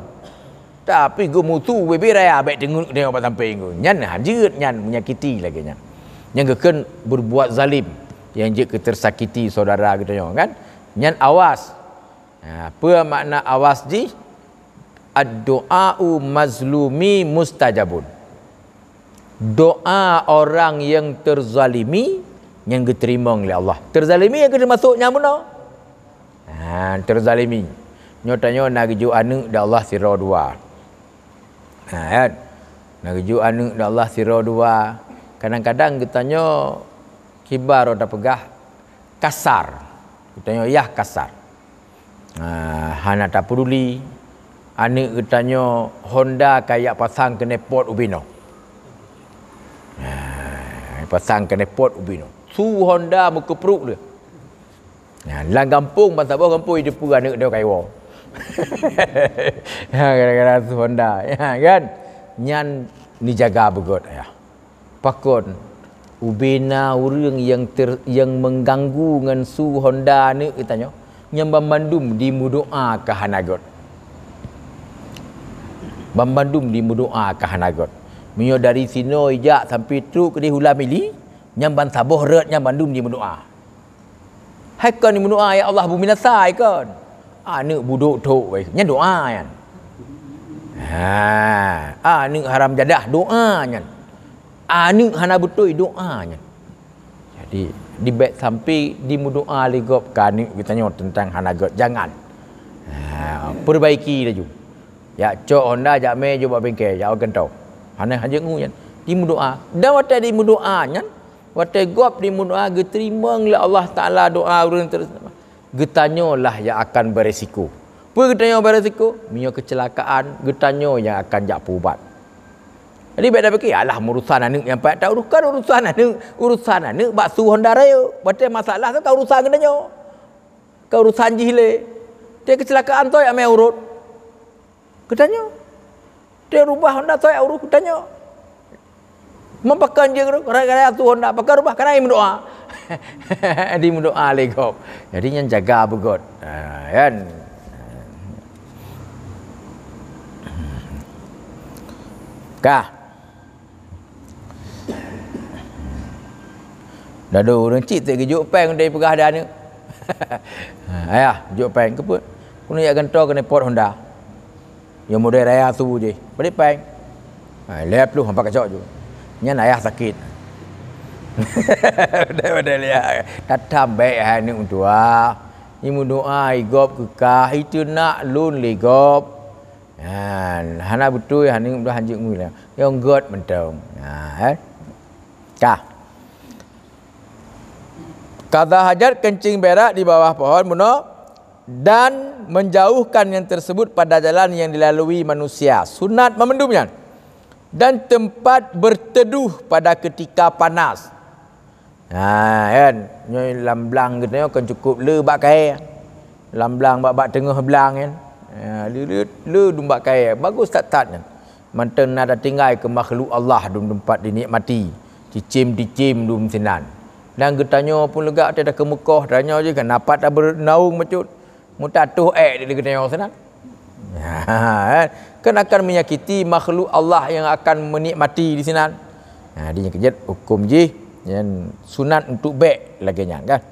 Tapi geumusu bibir raya bèk teungeut geutanyoe bak sampéng geuh. Nyan han jeuet nyan, menyakiti lagèe nyan. Nyang geukheun berbuat zalim, nyang jeuet keu teusakiti saudara geutanyoe, kan? Nyan awas. Ha, peue makna awas jih? Ad-du'a'u mazlumi mustajabun. Doa orang nyang teuzalimi nyan geuteurimong lé Allah. Teuzalimi nyang teumasok nyang bunoe. Ha, teuzalimi. Nyoe tanyoe na geujok aneuk di Allah sidroe dua. Ha, kan? Na geujok aneuk di Allah sidroe dua. Kadang-kadang geutanyoe kiban droe tapeugah kasar. Geutanyoe yah kasar. Ha, hana tapeduli. Aneuk geutanyoe Honda ka jak pasang keuneupot ubé noe. Ha, pasang keuneupot ubé noe. Su Honda meukeupruk lé. Ha, lam gampông bansaboh gampông jiteupeue aneuk geutanyoe ka jiwoe. Ha, gara-gara su Honda. Ha, kan? Nyan neujaga beugöt, ya. Pakon? Ubé na ureueng nyang ter-, nyang meuganggu ngon su Honda aneuk geutanyoe, nyan banmandum jimeudoa ka hana göt. Banmandum jimeudoa ka hana göt. Meunyoe dari sinoe ijak sampoe trok keudeh Ulam Ili, nyan bansaboh rot nyan bandum jimeudoa. Hai kon jimeudoa, "Ya Allah, beubinasa hai kon." Aneuk budok thok wai, nyan doa nyan. Ha, aneuk haram jadah doa nyan. Aneuk hana beutôi doa nyan. Jadi, dibèk sampoe jimeudoa lé gob keu aneuk geutanyoe teuntang hana göt, jangan. Ha, perbaiki laju. Jak cok Honda, jak mè jok bak bengke, jak gantoe. Hana hajat ngu nyan. Jimeudoa. Dan watèe jimeudoa nyan, watèe gob jimeudoa geuteurimong lé Allah Taala doa ureueng teureuseumah. Geutanyoe lah nyang akan beresiko. Peue geutanyoe beresiko? Meunyoe keucilakaan, geutanyoe nyang akan jak peuubat. Jadi bèk tapike, "Alah, urusan aneuk nyang pakat taurus." Kon urusan aneuk, urusan aneuk bak su Honda rayeuk. Watèe masalah tu ka urusan geutanyoe. Ka urusan jih lé. Watèe keucilakaan tu jak mè urot. Geutanyoe. Watèe rubah Honda tu jak urot geutanyoe. Meupakon jeuet raya-raya su Honda, pakon rubah, kana jimeudoa. Jimeudoa lé gob. Jadi nyan jaga beugöt. Ha, kan? Kah. Dado ureueng cit teuk geujok péng dari peugah ada aneuk. Ha, "Ayah, jok péng." "Keupeue?" "Keuneuk jak gantoe keuneupot Honda." Nyang model raya su jih. Bri péng. Ha, lhèe ploh hampa kacok ju. Nyan ayah sakét. Model-model ya. Tatam bèk hai aneuk meutuah. Jimeudoa i gob keu kah, itu nak lôn lé gob. Ha, hana beutôi, hana hanjeuet ngui lé. Nyang göt mantong. Ha, eh. Kah. Kada hajat kencing berak di bawah pohon bunoe dan menjauhkan yang tersebut pada jalan yang dilalui manusia. Sunat meumandum nyan. Dan tempat berteduh pada ketika panas. Ha, kan? Nyoe lam blang geutanyoe kan cukup le bak kayèe. Lam blang bak, bak teungoh blang kan. Ha, le, le, le dum bak kayèe. Bagus that-that nyan. Mantong na tatinggai keu makhluk Allah dum teumpat dinikmati. Cicém-cicém dum sinan. Dan geutanyoe pun lega teuh takeumeukôh, tanyoe jih kan dapat tabeunaung bacut. Meutatoh ék di geutanyoe sinan. Kan akan menyakiti makhluk Allah yang akan menikmati di sinan. Ha, di nyan keujeuet huköm jih nyan sunat untuk bèk lagèe nyan kan.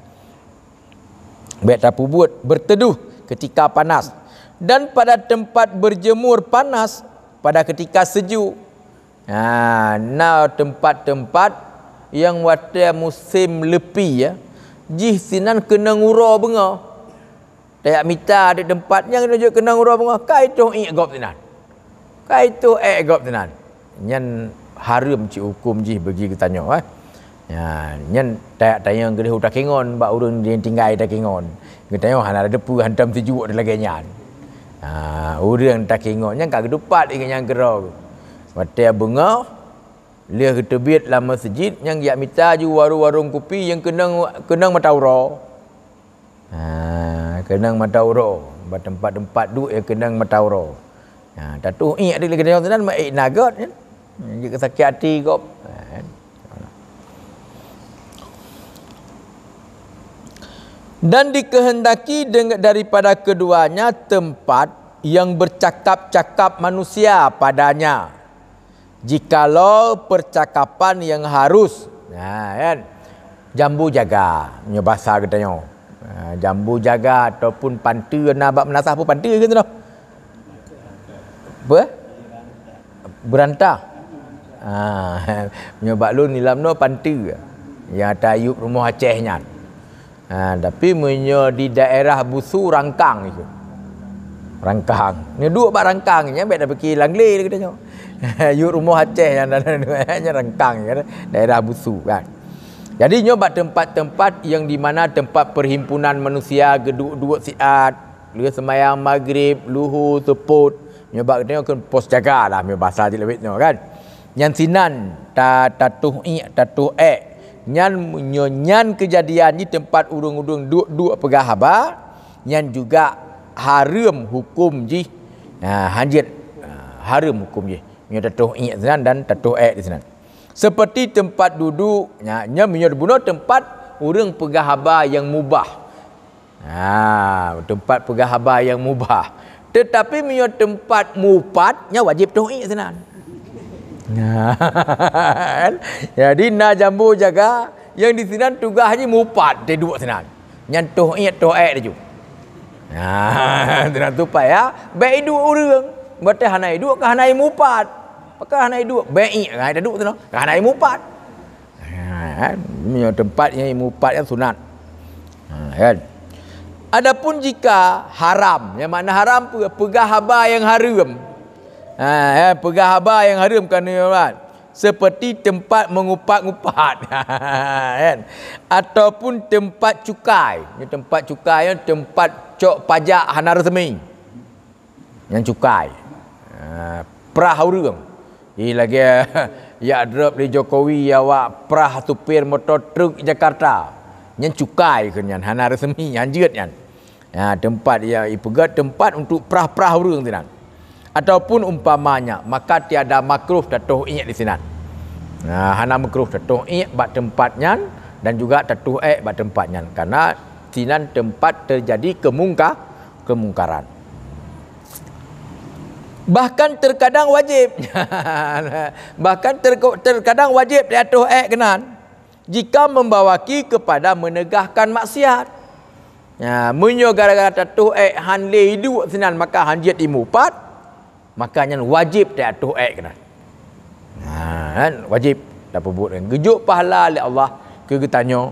Bèk tapeubuet berteduh ketika panas. Dan pada tempat berjemur panas pada ketika sejuk. Ha, na teumpat-teumpat nyang watée musém leupie, ya, jih sinan keunong uroe beungoh. Tajak mita di teumpat nyang jeuet keunong uroe beungoh, ka itoh iék gob sinan. Ka itoh ék gob sinan. Nyan hareuem cit huköm jih bagi geutanyoe, eh. Ya, nyan ta-, tanyong keudeh u takengon bak ureuëng nyang tinggai takengon. Geutanyoe hana teupeue hantom sijuek lagée nyan. Ha, ureuëng takengon nyan ka geutupat ingat nyang keudroe. Watée beungoh, lheueh geuteubiet lam meuseujid, nyang geujak mita ju warong-warong kupi nyang keunong, keunong mata uroe. Ha, keunong mata uroe, bak teumpat-teumpat duek nyang keunong mata uroe. Ha, tatuh iék di lagée nyoe sinan, meuék na göt, kan? Jeuet sakét até gob. Ha, kan? Dan dikehendaki deng-, daripada keduanya tempat yang bercakap-cakap manusia padanya. Jikalau percakapan yang harus, nah, kan? Jambu jaga, nyoe basa geutanyoe. Ha, jambu jaga ataupun panteue na bak meunasah pun panteue gitu noh. Apa? Beurantah. Ha, nyoe bak lôn ilam noh panteue. Nyang ata yup rumoh Aceh nyan. Ha, tapi meunyoe di daerah Busu rangkang itu. Rangkang. Nyoe duek bak rangkang nyan bèk tapike Langlé lagèe tanyoe. Yue rumoh Aceh nyang dalam nyan rangkang kan. Daerah Busu kan. Jadi nyoe bak tempat-tempat yang di mana tempat perhimpunan manusia geuduek-duek siat, lheueh seumayang Maghrib, Luhur, seupôt. Nyoe bak geutanyoe kheun pos jaga lah, meunyoe basa jih lawét nyoe kan. Nyan sinan ta-, tatuh iék, tatuh ék. Nyan meunyoe nyan keujadian di teumpat ureuëng-ureuëng duek-duek peugah haba, nyan juga hareuem huköm jih. Ha, hanjeuet, ha, hareuem huköm jih. Meunyoe tatuh iék sinan dan tatuh ék di sinan. Seperti tempat duduk, nya, nyan meunyoe bunoe tempat ureuëng peugah haba nyang mubah. Ha, teumpat peugah haba nyang mubah. Teutapi meunyoe teumpat mupat, nyan wajéb tuh iék sinan. Nah, kan? Jadi na jambu jaga, nyang di sinan tugaih jih mupat, teuduek sinan. Nyan tuh iék, tuh ék laju. Nah, sinan supaya bèk iduek ureuëng. Berarti hana iduek ka hana imupat. Maka hana iduek, bèk iék, hana iduek sinan. Ka hana imupat. Ha, kan? Meunyoe teumpat nyang mupat nyan sunat. Ha, kan? Adapun jika haram, nyang makna haram peue? Peugah haba nyang hareuem. Ha, kan? Peugah haba nyang hareuem kan, kan? Seperti tempat mengupat-ngupat. Kan? Ataupun tempat cukai. Nyoe tempat cukai nyan tempat cok pajak hana resmi. Nyan cukai. Ha, prah ureuëng. Ih, lagèe jak drop lé Jokowi awak prah supir moto truk Jakarta. Nyan cukai kheun nyan, hana resmi, hanjeuet nyan. Ha, teumpat nyang ipeugét teumpat untuk prah-prah ureuëng sinan. Ataupun umpamanya, maka tiada makruh tatuh iék di sinan. Ha, hana makruh tatuh iék bak teumpat nyan dan juga tatuh ék bak teumpat nyan. Karena sinan teumpat terjadi kemungka-, kemungkaran. Bahkan terkadang wajib. Bahkan ter-, terkadang wajib tatuh ék keunan jika membawaki kepada menegahkan maksiat. Ya, meunyoe gara-gara tatuh ék han lé iduek sinan maka hanjeuet imupat, maka nyan wajéb tatuh ék keunan. Ha, kan? Wajéb tapeubuet nyan. Geujok pahala lé Allah keu geutanyoe.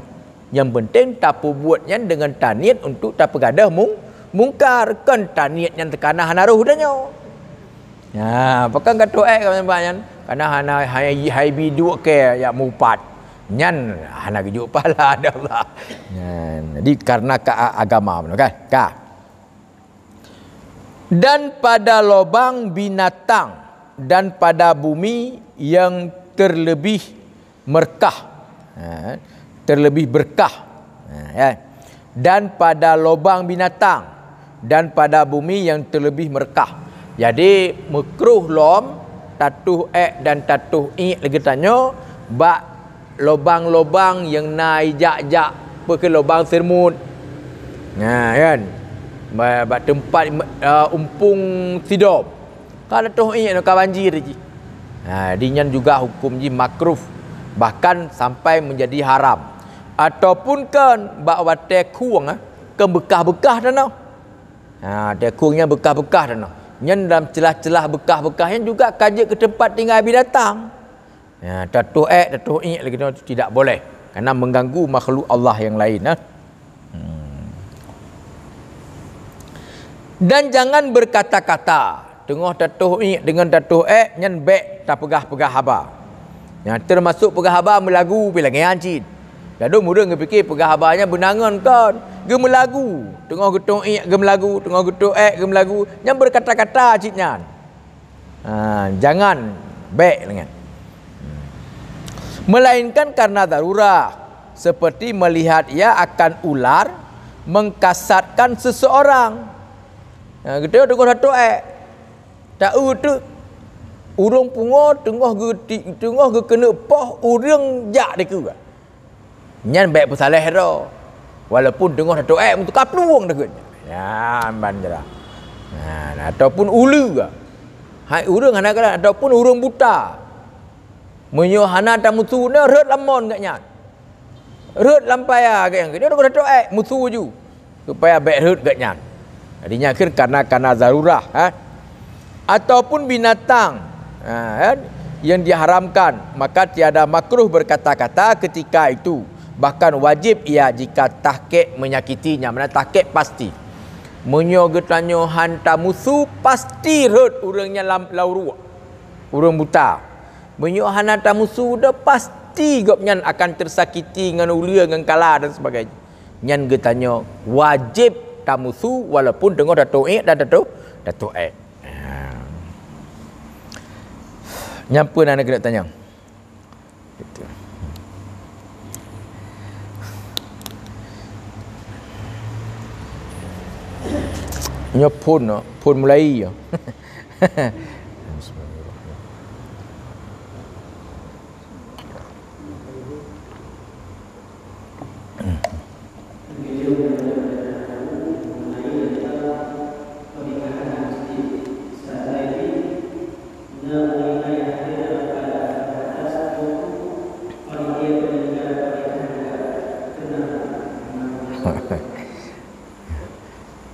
Nyang penting tapeubuet nyan deungon taniet untuk tapeugadôh mung-, mungkar. Kon taniet nyan teukana hana roh tanyoe. Ha, pakon ka tuh ék ka nyan? Kana hana hai, hai bi duek kèe jak mupat. Nyan hana geujok pahala lé Allah. Nyan. Jadi karena ka agama, kan? Ka. Dan pada lubang binatang dan pada bumi yang terlebih merkah. Ha, terlebih berkah. Ha, ya. Dan pada lubang binatang dan pada bumi yang terlebih merkah. Jadi, meukruh lom tatuh ék dan tatuh iék lagèe tanyoe bak lubang-lubang nyang na ijak-jak peue kheun lubang seureumeut. Nah, kan? Ba-, bak teumpat, eh, umpung sidom. Ka tatuh iék nyoe ka banjir jih. Nah, di nyan juga huköm jih makruh, bahkan sampai menjadi haram. Ataupun kan bak watèe khueng, eh, kan beukah-beukah tanoh. Ha, tiakong nyan beukah-beukah tanoh. Nyan dalam celah-celah beukah-beukah nyan juga ka jeuet keu teumpat tinggai binatang. Ha, tatoh ék, tatoh iék lagée nyan tidak boleh, karena mengganggu makhluk Allah yang lain, ha. Hmm. Dan jangan berkata-kata. Teungoh tatoh iék deungon tatoh ék nyan bék tapeugah-peugah haba. Nyan teumasok peugah haba meulagu pih lagée nyan cit. Ladôm ureuëng geupike peugah haba nyan beunangon kon, geumeulagu. Teungoh geutoh iék geumeulagu, teungoh geutoh ék geumeulagu, nyan berkata-kata cit nyan. Ha, jangan, bék lagée nyan. Melainkan karena darurat, seperti melihat ia akan ular mengkasatkan seseorang. Ha, geutanyoe teungoh tatoh ék. Taeu teuk ureuëng pungo teungoh geuti-, teungoh geukeuneuk poh ureuëng jak dikeue. Nyan bék peusaléh droe. Walaupun teungoh tatoh ék meutuka plueng dikeue. Nyan ban jera. Nah, ataupun uleue. Hai ureuëng hana galak ataupun ureuëng buta. Meunyoe hana tamusu na rhot lam mon geuh nyan. Rhot lam paya geuh nyan. Keuneuk tatoh ék musu ju. Supaya bék rhot geuh nyan. Jadi nyan kheun karena, karena zarurah, ha. Ataupun binatang, ha, kan, yang diharamkan, maka tiada makruh berkata-kata ketika itu. Bahkan wajib ia jika tahqiq menyakiti, nyang mana tahqiq pasti. Meunyoe geutanyoe han tamusu, pasti rhot ureuëng nyan lam, lam uruek. Ureuëng buta. Meunyoe hana tamusu, dah pasti gobnyan akan teusakiti ngon uleue, ngon kala dan sebagainya. Nyan geutanyoe wajéb tamusu walaupun teungoh tatoh ék dan tatoh, tatoh ék. Ha. Nyan peue na keuneuk tanyong? Nyoe phon, phon mulai.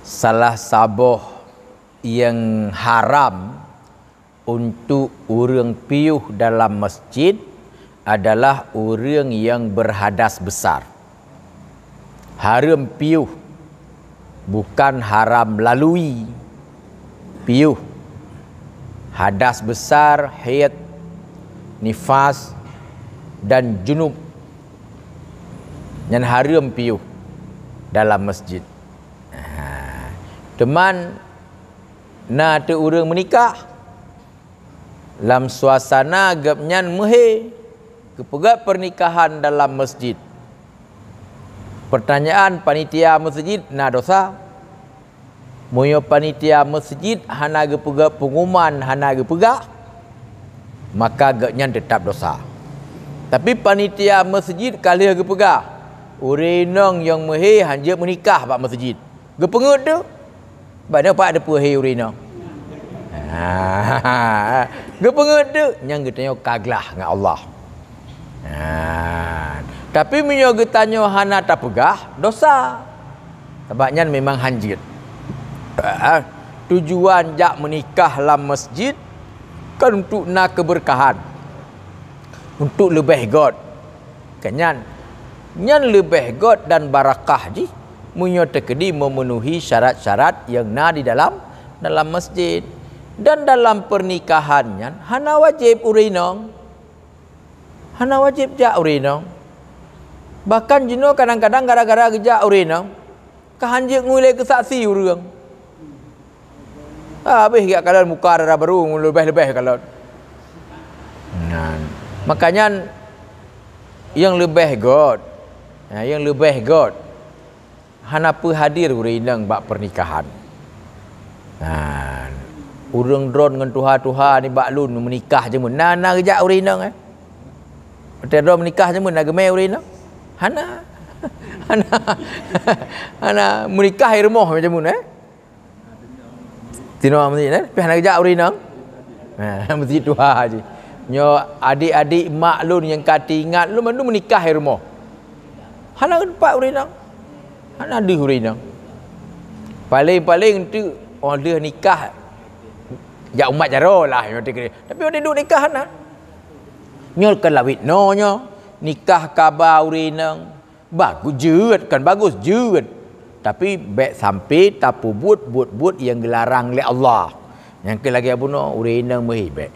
Salah saboh nyang haram untuk ureuëng piôh dalam masjid adalah ureuëng nyang berhadas besar. Hareuem piôh, bukan haram lalui. Piôh, hadas besar, haid, nifas, dan junub. Nyan hareuem piôh dalam masjid. Ha. Teuma na teuk ureuëng meunikah, lam suasana gobnyan meuhé, geupeugét pernikahan dalam masjid. Pertanyaan, panitia masjid na dosa? Meunyoe panitia masjid hana geupeugét pengumuman, hana geupeugah, maka gobnyan teutab dosa. Tapi panitia masjid ka lheueh geupeugah, ureuëng inong nyang meuhé hanjeuet meunikah bak masjid. Geupeungét teuk? Bak nyoe pat teupeue hé ureuëng inong? Ha, geupeungét teuk? Nyan geutanyoe ka glaih ngon Allah. Ha, tapi meunyoe geutanyoe hana tapeugah, dosa. Sabab nyan memang hanjeuet. Ha, tujuan jak meunikah lam masjid kan untuk na keberkahan, untuk leubeh göt. Kan nyan, nyan leubeh göt dan barakah jih meunyoe teukeudi memenuhi syarat-syarat nyang na di dalam, dalam masjid. Dan dalam pernikahan nyan hana wajéb ureuëng inong. Hana wajéb jak ureuëng inong. Bahkan jinoe kadang-kadang gara-gara geujak ureuëng inong, ka hanjeuet ngui lé keu saksi ureuëng. Habéh jak kalon muka dara barô leubeh-leubeh kalon. Nah, makanya nyang leubeh göt, nyang leubeh göt hana peuhadir ureuëng inong bak pernikahan. Nah, ureuëng droen ngon tuha-tuha nibak lôn meunikah jameun na, na geujak ureuëng inong, eh? Watée droen meunikah jameun na geumé ureuëng inong? Hana. Hana. Hana meunikah i rumoh jameun, eh? Tinoh masjid, eh? Pih hana geujak ureuëng inong? Ha, masjid tuha jih. Nyoe adik-adik mak lôn nyang ka teuingat lôn mandum meunikah i rumoh. Hana teumpat ureuëng inong. Hana deuh ureuëng inong. Paléng-paléng teuk óh lheueh nikah jak umat jaroe lah nyoe teuh. Tapi óh lheueh duek nikah na. Nyoe kan lawét noe nyoe, nikah kaba ureueng inong. Bagus jeuet, kan bagus jeuet. Tapi bék sampai tapeubuet buet-buet nyang geularang lé Allah. Nyang keu lagée bunoe ureueng inong meuhé bék.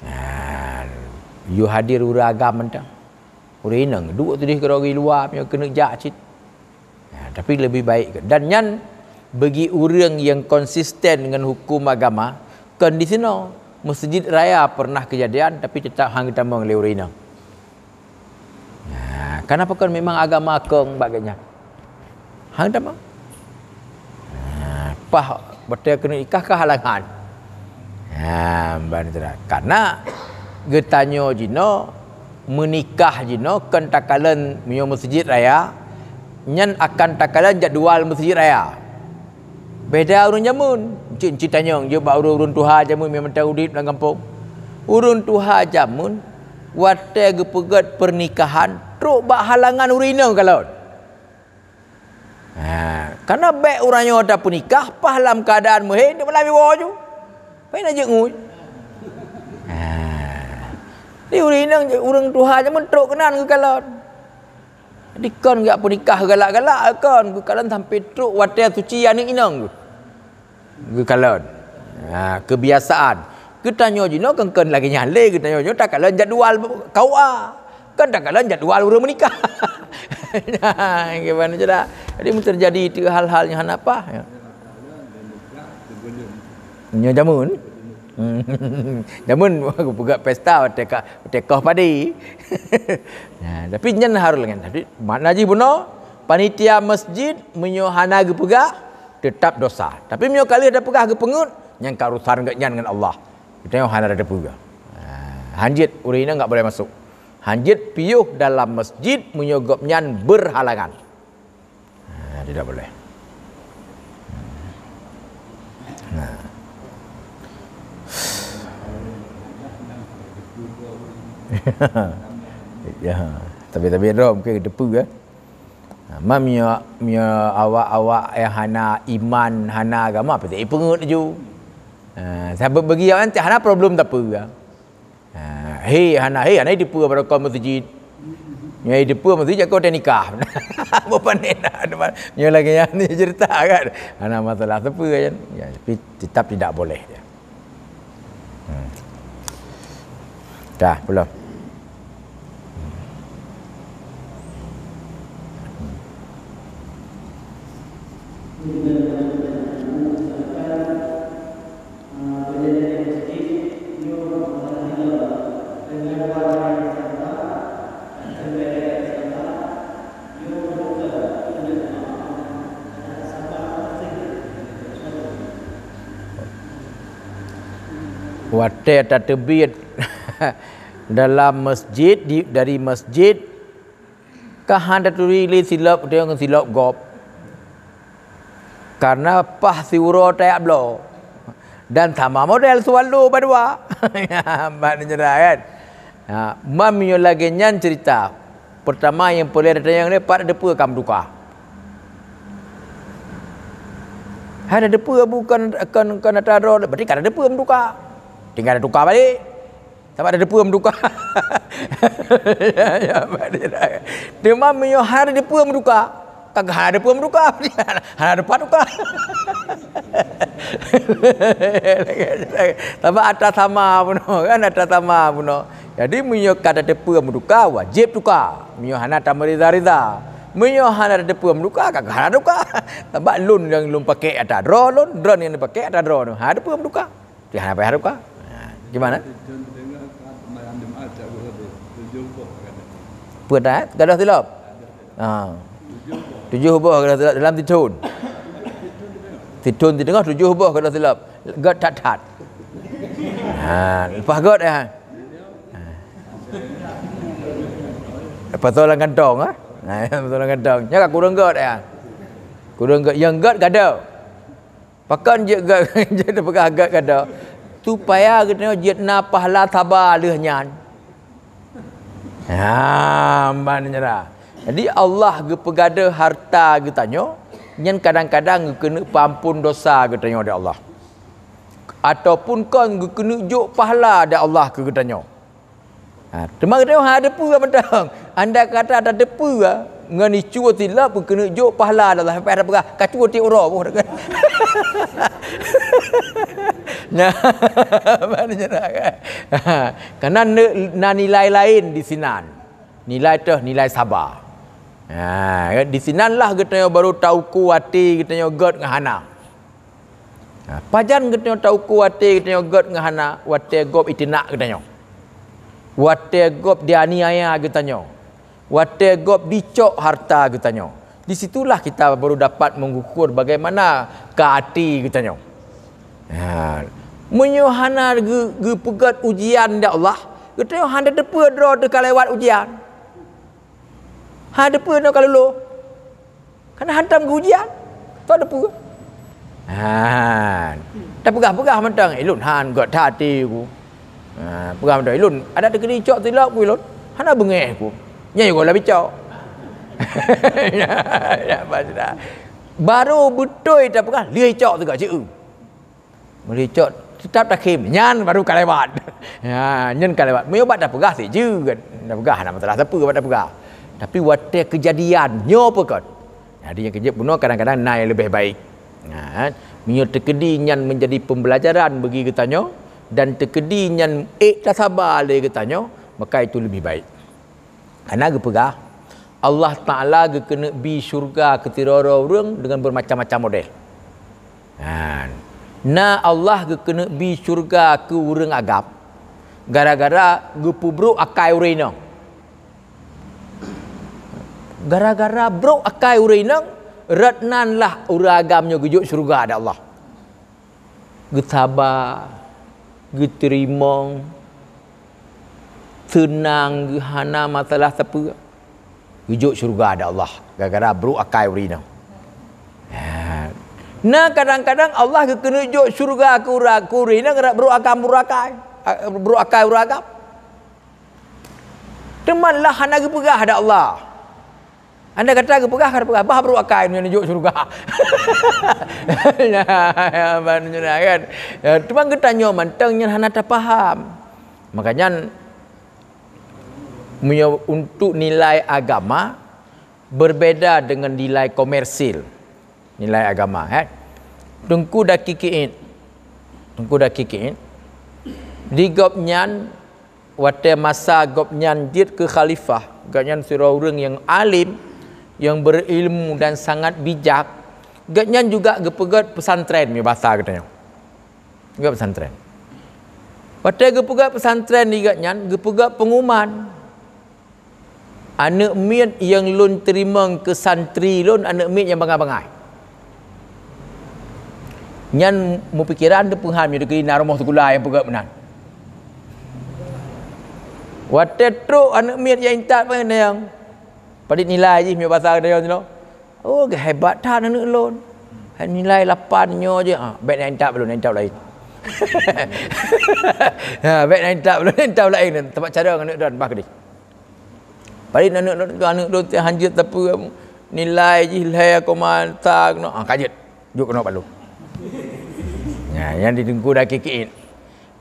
Nah, yue hadir ureueng agam mantong. Ureueng inong duek sideh keudroe luwa meunyoe keuneuk jak cit. Nah, tapi leubeh baik. Dan nyan bagi ureueng nyang konsisten ngon huköm agama, kon di sinoe. Meuseujid raya pernah keujadian tapi teutap han geutamong lé ureueng inong. Nah, kenapa kon memang agama kong bak geuh nyan? Han tamong. Nah, paih beutôi keuneuk nikah ka halangan. Nah, ban teura. Karena geutanyoe jinoe meunikah jinoe kon takalon meunyoe meuseujid raya, nyan akan takalon jadwal meuseujid raya. Beda ureueng jameun. Cit-cit tanyong jeuet bak ureueng-ureueng tuha jameun nyang mantong udeb lam gampông. Ureueng tuha jameun watée geupeugét pernikahan trok bak halangan ureueng inong kalon. Ha, karena bék uroe nyoe tapeunikah paih lam keuadaan meuhé, nyoe malam iwoe ju. Bék na jeuet ngui. Ha. Di ureueng inong, ureueng tuha jameun trok keunan geukalon. Dikon geujak peunikah galak-galak kon, geukalon sampai trok watée suci aneuëk inong geuh. Geukalon. Ha, kebiasaan. Geutanyoe jinoe kon, kon lagée nyan lé, geutanyoe jinoe takalon jadwal K U A. Kon takalon jadwal ureuëng meunikah. Nah, gimana cara? Jadi mun terjadi itu hal-hal nyang hana paih. Nyoe jameun. Jameun geupeugah pesta watée ka, watée koh padi. Nah, tapi nyan harus lagée nyan. Tapi makna jih bunoe, panitia masjid meunyoe hana geupeugah, teutap dosa. Tapi meunyoe ka lheueh tapeugah geupeungeut, nyan ka urusan geuh nyan ngon Allah. Geutanyoe hana tateupeue. Nah, hanjeuet ureuëng inong enggak boleh masuk. Hanjeuet piôh dalam masjid meunyoe gobnyan berhalangan. Ha, tidak boleh. Nah. Ya, tapi-tapi droe mungkin teupeue, eh. Ha, ma meunyoe, meunyoe awak-awak nyang hana iman, hana agama, pasti ipeungeut laju. Ha, sabab bagi awak nyan hana problem tapeue. Ha, hé, hana, hé, hana jiteupeue barokon meuseujid. Nyoe jiteupeue meuseujid, jak keu nikah. Bukan enak, nyoe lagée nyan ni cerita kan. Hana masalah teupeue kan. Ya, tapi tetap tidak boleh. Hmm. Dah, belum. Watée tateubiet dalam masjid, di, dari masjid, ka hana taturi lé silop teuh ngon silop gob. Karena paih siuroe tajak bloe. Dan sama model swallow badua. Ban nyerah kan. Ha, ma meunyoe lagée nyan cerita. Pertama nyang peureulée tatanyong lé pat tateupeue ka meutuka. Hai tateupeue bukan, kon, kon atra droe, berarti ka tateupeue meutuka. Tinggai tatuka balek. Sabab ada deupeu meuduka. Ya, ya, Pak Dira. Teuma meunyoe hana deupeu meuduka, ka hana deupeu meuduka. Hana deupeu duka. Sabab atra sama bunoe, kan, atra sama bunoe. Jadi, meunyoe ka tateupeu meuduka, wajéb duka. Meunyoe hana tameurida-rida. Meunyoe hana tateupeu meuduka, ka hana duka. Sabab lôn nyang lôn pakék atra droe lôn, droe nyang pakék atra droe lôn. Hana deupeu meuduka. Dia hana payah duka. Ha, gimana? Peue that? Gadôh silop? Ha. Tujoh boh gadôh silop dalam sithon. Sithon siteungoh tujoh boh gadôh silop. Gét that-that. Ha, leupah gét, ya. Ha. Leupah soe lam kantong, ha? Ha, leupah soe lam kantong. Nyan ka kureueng gét, ya. Kureueng gét, nyang gét gadôh. Pakon jeuet gét, jeuet peugah gét gadôh? Supaya geutanyoe jeuet na pahala saba lheueh nyan. Ha, ban nyerah. Jadi, Allah geupeugadôh hareuta geutanyoe Nyan kadang-kadang geukeuneuk peuampon dosa geutanyoe di Allah. Ataupun kon geukeuneuk jok pahala di Allah keu geutanyoe. Ha, teuma geutanyoe hana teupeue mantong. Andai kata tateupeue, ngon icu tilap geukeuneuk jok pahala di Allah, sampai ada peugah, "Ka cuba tiep uroe boh." Nah, karena ne-, na nilai lain di sinan. Nilai teuh, nilai saba. Ha, di sinanlah geutanyoe baru tauku até geutanyoe gét ngon hana. Ha, pajan geutanyoe tauku até geutanyoe gét ngon hana, watée gob iteunak geutanyoe. Watée gob dianiaya geutanyoe. Watée gob dicok harta geutanyoe. Di situlah kita baru dapat mengukur bagaimana ka até geutanyoe. Ha, meunyoe hana geu-, geupeugét ujian di Allah, geutanyoe hana teupeue droe teuh ka lewat ujian. Hana teupeue droe ka lulus. Karena hantom geuujian. Teupeue? Ha. Tapeugah-peugah mantong, "Ilôn han gét that até ku." Ha, peugah mantong, "Ilôn adak teukeudi cok tilap ku ilôn. Hana beungéh ku." Nyan juga lom icok. Ya, ya, pas dah. Baru beutôi tapeugah, lheueh icok teuka ceu. Meuli cok teutap takhém, nyan baru ka lewat. Ha, nyan ka lewat. Meunyoe bak tapeugah sijeuet, tapeugah hana masalah sapeue bak tapeugah. Tapi watée keujadian nyoe peue kon. Jadi nyang keujeuet bunoe kadang-kadang na nyang leubeh baik. Ha, meunyoe teukeudi nyan menjadi pembelajaran bagi geutanyoe dan teukeudi nyan ék tasaba lé geutanyoe, maka itu lebih baik. Hana geupeugah, Allah Taala geukeuneuk bi syurga keu sidroe-droe ureuëng deungon beumacam-macam model. Nah, na Allah geukeuneuk bi syurga keu ureuëng agam gara-gara geupeubrok akai ureuëng inong. Gara-gara brok akai ureuëng inong, rot nan lah ureuëng agam nyoe geujok syurga di Allah. Geusaba, geuteurimong, seunang, geuhana masalah sapeue. Geujok syurga di Allah gara-gara brok akai ureuëng inong. Ha. Na kadang-kadang Allah geukeuneuk jok syurga keu ura-, keu ureuëng inong rot brok akai, brok akai, a, brok akai ureuëng agam. Teuma lah hana geupeugah di Allah. Andai kata geupeugah, ka geupeugah, bah brok akai meunyoe neujok syurga. Ya, ya, ban nyoe kan. Ya, teuma geutanyoe mantong nyan hana tapaham. Makanya, meunyoe untuk nilai agama berbeda dengan nilai komersil. Nilai agama, eh. Teungku Dakikiit. Teungku Dakikiit. Di gobnyan, watée masa gobnyan jeuet keu khalifah, gobnyan sidroe ureuëng nyang alim, nyang beurilmu dan sangat bijak. Gobnyan juga geupeugét pesantren, meunyoe basa geutanyoe. Geupeugét pesantren. Watée geupeugét pesantren di gobnyan, geupeugét pengumuman. Aneuëk miet nyang lôn teurimong keu santri lôn, aneuëk miet nyang bangai-bangai. Nyan meupikéran teupeuhan meunyoe teukeudi na rumoh sikula nyang peugét meunan. Watée trok aneuëk miet nyang intat peue nyang, padit nilai jih meunyoe basa geutanyoe nyoe. Oh, geuhebat that aneuëk lôn. Hai nilai lapan nyoe jih, ah, bék na intat lôn, intat laén. Ha, bék na intat lôn, intat laén. Teuma cara aneuëk lôn bah keudeh. Padahai aneuëk lôn, aneuëk lôn teuh hanjeuet sapeue nilai jih lhée koma sa keunoe. Ah, ka jeuet. Jok keunoe bak lôn. Nyan, nyan di Teungku Dakikiit.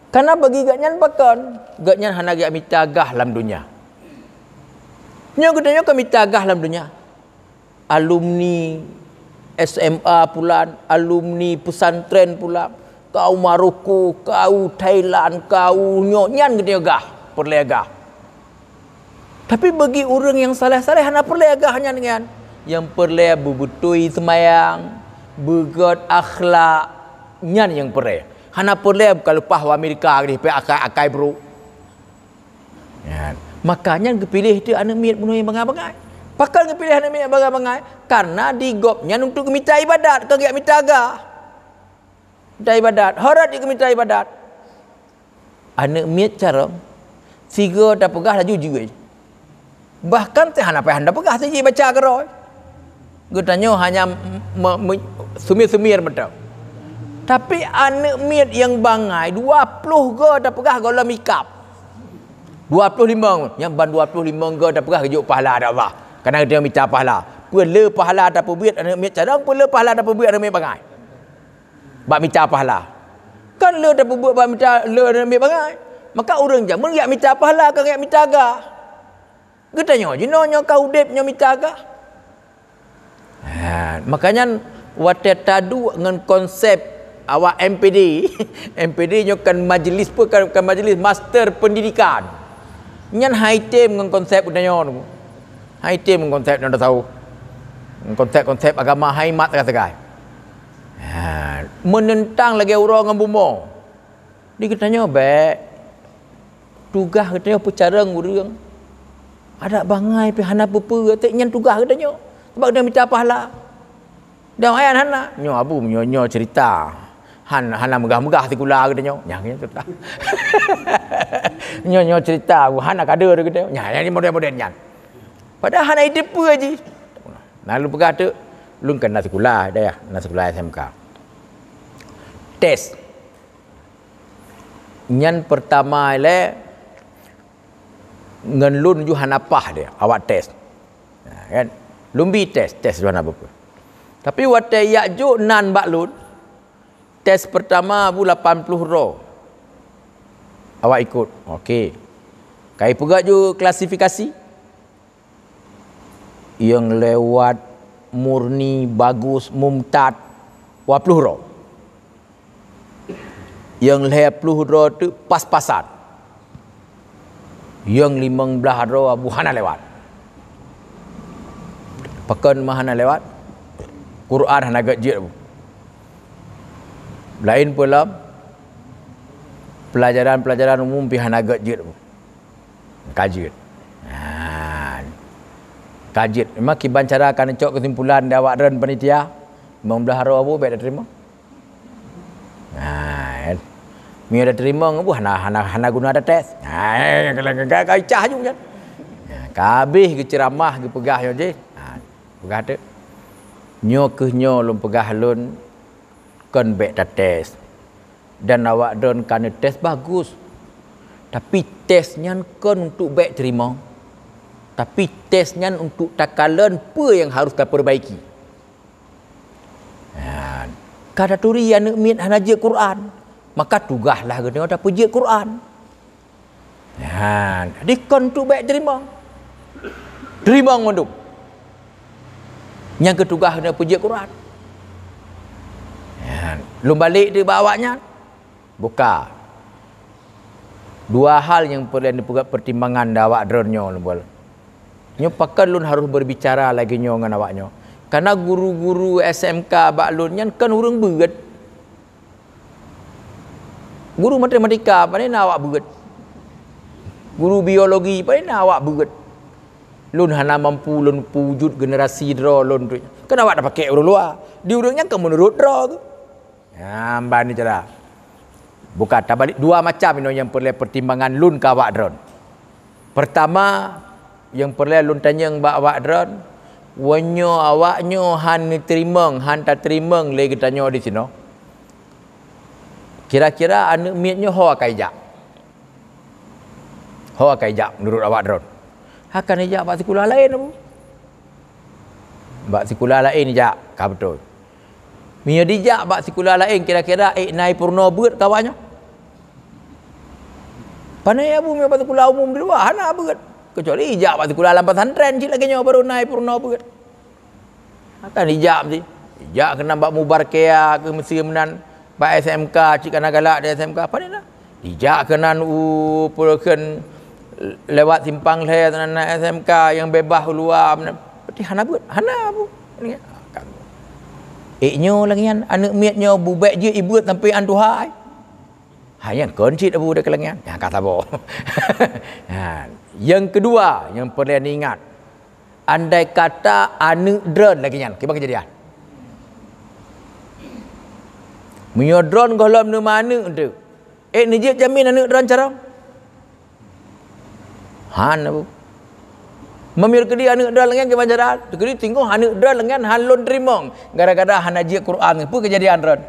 Karena bagi gobnyan pakon, gobnyan hana geujak mita gah lam donya. Nyoe geutanyoe ka mita gah lam donya. Alumni S M A pulan, alumni pesantren pulan, kau Maroko, kau Thailand, kau nyoe, nyan geutanyoe gah, peureulée gah. Tapi bagi ureuëng nyang saleh-saleh hana peureulée gah nyan, nyan. Nyang peureulée beubeutôi seumayang, beugét akhlak, nyan nyang peureulée. Hana peureulée ka leupah u Amerika keudeh pih akai-akai brok. Nyan. Maka nyan geupiléh teuh aneuëk miet bunoe nyang bangai-bangai. Pakon geupiléh aneuëk miet nyang bangai-bangai? Karena di gobnyan untuk geumita iébadat, kon geujak mita gah. Mita iébadat, horot jih geumita iébadat. Aneuëk miet carông, sigoe tapeugah laju jeuet. Bahkan teuh hana payah tapeugah, sijih baca keudroe. Geutanyoe hanya me-, me-, sumir-sumir mantong. Tapi aneuëk miet nyang bangai, dua ploh goe tapeugah gohlom ikab. Dua ploh limong, nyang ban dua ploh limong goe tapeugah geujok pahala di Allah. Karena geutanyoe mita pahala. Peue le pahala tapeubuet aneuk miet carông, peue le pahala tapeubuet aneuk miet bangai. Bak mita pahala. Kan le tapeubuet bak mita le aneuk miet bangai. Maka ureuëng jameun jak mita pahala, kon jak mita gah. Geutanyoe jinoe nyoe ka udeb nyoe mita gah. Ha, makanya watée taduek ngon konsep awak M P D, M P D nyoe kan majlis pe-, kan, kan majlis master pendidikan. Nyan hai tem ngon konsep geutanyoe. Hai tem ngon konsep nyang tasawuf. Ngon konsep-konsep agama hai mat sagai-sagai. Ha, menentang lagée uroe ngon bumoe. Di geutanyoe bék. Tugaih geutanyoe peucarông ureuëng. Adak bangai pih hana peue-peue, teuk nyan tugaih geutanyoe. Sebab geutanyoe mita pahala. Dan ayat hana. Nyoe abu, nyoe, nyoe cerita. Han, hana meugah-meugah sikula geutanyoe. Nyang nyan cerita. Nyoe, nyoe cerita, abu, hana kader geutanyoe. Nyang, nyang model-model nyan. Padahal hana ide peue jih. Lalu peugah teuk, lôn kan na sikula, dayah, na sikula S M K. Tes. Nyan pertama ilée ngon lôn ju hana paih deh awak tes. Ha, kan? Lôn bi tes, tes ju hana peue-peue. Tapi watée jak jok nan bak lôn, tes pertama bu lapan ploh droe. Awak ikot. Oke. Kai peugah ju klasifikasi. Nyang lewat murni bagus mumtaz dua ploh droe. Nyang lhée ploh droe teuk pas-pasan. Nyang limong blaih droe abu hana lewat. Pakon mah hana lewat? Quran hana gét jeuet abu. Laén peue lom, pelajaran-pelajaran umum pih hana gét jeuet abu. Ka jeuet. Ha. Ka jeuet. Memang kiban cara ka neucok keusimpulan di awak droen panitia, limong blaih droe abu bék tateurimong. Ha, kan? Meunyoe tateurimong, abu hana, hana, hana guna tates. Ha, ka, ka, ka, ka icah ju nyan. Ha, ka habéh geuceuramah, geupeugah nyoe jih. Ha, peugah teuk. Nyoe kheueh nyoe lôn peugah lôn, kon bék tates. Dan awak droen ka neutes bagus. Tapi tes nyan kon untuk bék teurimong. Tapi tes nyan untuk takalon peue nyang harus tapeurbaiki. Nyan. Ka taturi aneuk miet hana jeuet Quran, maka tugaih lah geutanyoe tapeujeuet Quran. Nyan, jadi kon tu bék teurimong. Teurimong mandum. Nyang keu tugaih geutanyoe peujeuet Quran. Nyan, lôn balek teuk bak awak nyan. Buka. Dua hal nyang peureulée neupeugét peutimbangan di awak droen nyoe lôn buet. Nyoe pakon lôn harôh berbicara lagée nyoe ngon awak nyoe. Karena guru-guru S M K bak lôn nyan kon ureuëng beuet. Guru matematika, pane na awak beuet. Guru biologi, pane na awak beuet. Lôn hana mampu lôn peujeuet generasi droe lôn tu. Kan awak tapakek ureuëng luwa. Di ureuëng nyan kan meunurot droe tu. Nyan ban ni cara. Bukan tabalik dua macam inoe nyang peureulée peutimbangan lôn keu awak droen. Pertama, nyang peureulée lôn tanyong bak awak droen, meunyoe awak nyoe han neuteurimong, han tateurimong lé geutanyoe disinoe, kira-kira aneuk miet nyoe ho akai jak? Ho akai jak meunurot awak droen? Akan ijak bak sikula laén, Abu. Bak sikula laén ijak, ka beutôi. Meunyoe dijak bak sikula laén, kira-kira ék na jipeurunoe beuet keu awak nyoe? Pane Abu meunyoe bak sikula umum di luwa, hana beuet. Keucuali ijak bak sikula lam pesantren cit lagée nyoe baru na jipeurunoe beuet. Akan ijak meusti. Ijak keunan bak Mubarkea keuh meusti meunan, bak S M K cit kana galak di S M K. Pane na? Dijak keunan u peue kheun lewat simpang lhée, na S M K nyang beubaih u luwa meunan. Berarti hana beuet, hana Abu. Ék nyoe lagée nyan, aneuk miet nyoe bubek jeuet ibeuet sampoe an tuha ai. Ha, nyang kon cit Abu deuh lagée nyan. Nyang ka saboh. Ha, nyang keudua nyang peureulée neuingat, andai kata aneuk droen lagée nyan, kiban keujadian? Meunyoe droen gohlom neuma aneuk teuk, ék neujeuet jamin aneuk droen carông? Han, Abu. Meunyoe keudeh aneuk droen lagée nyan kiban cara, keudeh teungoh aneuk droen lagée nyan han lôn teurimong gara-gara hana jeuet Quran, peue keujadian droen?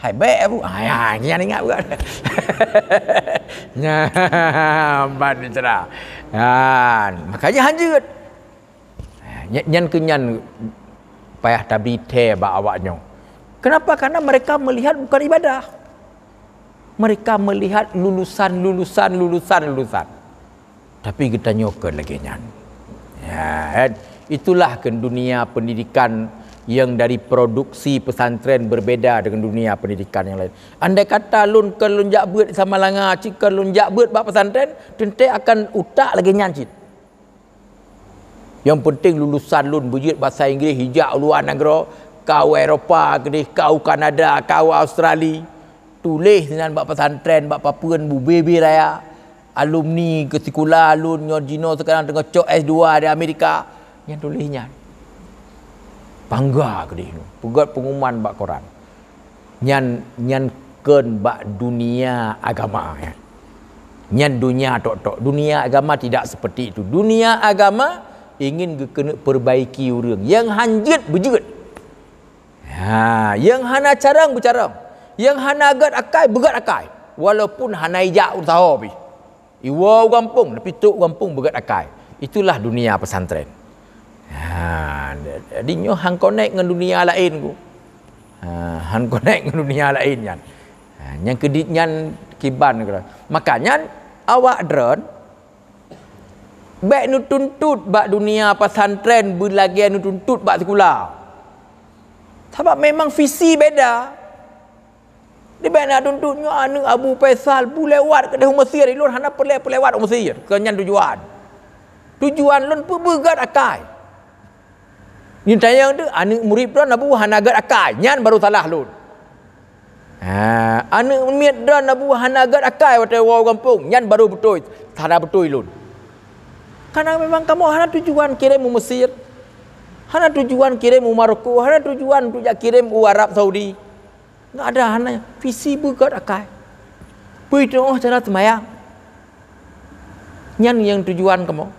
Hai bék, Abu. Hai, hai, nyan ingat bukan? Nyan ban ni cara. Han, makanya han jeuet. Nya-, nyan keuh nyan payah tabri thèe bak awak nyoe. Kenapa? Karena mereka melihat bukan ibadah. Mereka melihat lulusan, lulusan, lulusan, lulusan. Tapi geutanyoe kon lagèe nyan. Ya, kan? Itulah kan dunia pendidikan yang dari produksi pesantren berbeda dengan dunia pendidikan yang lain. Andai kata lôn kon lôn jak beuet Samalanga, cit kon lôn jak beuet bak pesantren, teuntèe akan utak lagèe nyan cit. Nyang peunteng lulusan lôn beujeuet basa Inggréh, ijak u luwa nanggroe, ka u Eropa keudeh, ka u Kanada, ka u Australia. Tuléh sinan bak pesantren, bak papeuen, bubé-bé raya. Alumni keu sikula lôn nyoe jinoe sekarang teungoh cok S dua di Amerika. Nyan tuléh nyan. Bangga keudeh nyoe. Peugöt pengumuman bak koran. Nyan, nyan kon bak dunia agama, ya. Nyan dunia tok-tok. Dunia agama tidak seperti itu. Dunia agama ingin geukeuneuk perbaiki ureueng. Nyang hanjeuet beujeuet. Ha, nyang hana carông beucarông. Nyang hana gét akai beugét akai. Walaupun hana ijak u saho pih. Iwoe u gampông, tapi trok u gampông beugét akai. Itulah dunia pesantren. Ha, jadi nyoe han connect ngon dunia laén ku. Ha, han connect ngon dunia laén nyan. Ha, nyang keudit nyan kiban keudroe. Maka nyan awak droen bèk neutuntut bak dunia pesantren beulagèe neutuntut bak sikula. Sabab memang visi beda. Di bèk na tuntut nyoe aneuk Abu Faisal bu lewat keudeh u Mesir, lôn hana peureulèe peulewat u Mesir. Kon nyan tujuan. Tujuan lôn peubeugét akai. Nyan tanyong tu aneuk murit lôn Abu hana gét akai, nyan baru salah lôn. Ha, aneuk miet lôn Abu hana gét akai watèe woe u gampông, nyan baru beutôi, hana beutôi lôn. Karena memang kamoe hana tujuan kirém u Mesir, hana tujuan kirém u Maroko, hana tujuan untuk jak kirém u Arab Saudi. Enggak ada hana visi beugét akai. Beutuoh cara seumayang. Nyan nyang tujuan kamoe.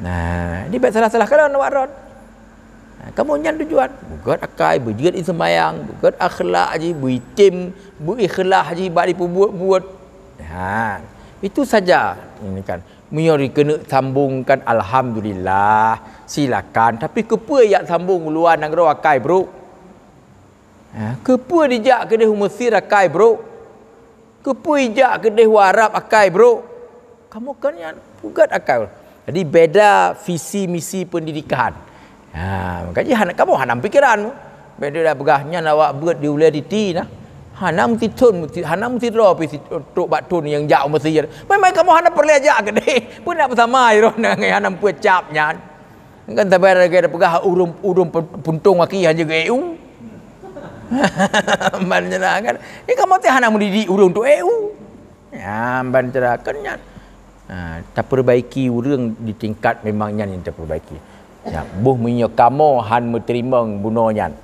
Nah, di bèk salah-salah kalon awak droen. Nah, kamoe nyan tujuan. Beugét akai, beujeuet seumayang, beugét akhlak jih, beuitem, beuikhlas jih bak jipeubuet-buet. Nah, itu saja. Ini kan. Meunyoe dikeuneuk sambungkan, alhamdulillah, silakan. Tapi keupeue jak sambung u luwa nanggroe akai brôk? Ha, keupeue dijak keudeh u Mesir akai brôk? Keupeue ijak keudeh u Arab akai brôk? Kamoe kon nyan peugét akai. Jadi beda visi misi pendidikan. Ha, maka jih hana, kamoe hana pikiran. Beda dah peugah nyan awak beuet di ulèe titi nah. Hana meusidroe, hana meusidroe pih trok bak thôn nyang jak u Mesir. Memang kamoe hana peureulèe jak keudeh. Peue nak beusama droen ngon hana meupeue cap nyan. Kan saban lagèe tapeugah ureueng, ureueng puntông aki hana geu-eu. Ban nyan kan. Ni kamoe teuh hana mendidik ureueng untuk eu. Ya, ban cara kan nyan. Ha, taperbaiki ureueng di tingkat memang nyan nyang taperbaiki. Ya, boh meunyoe kamoe han meuteurimong bunoe nyan.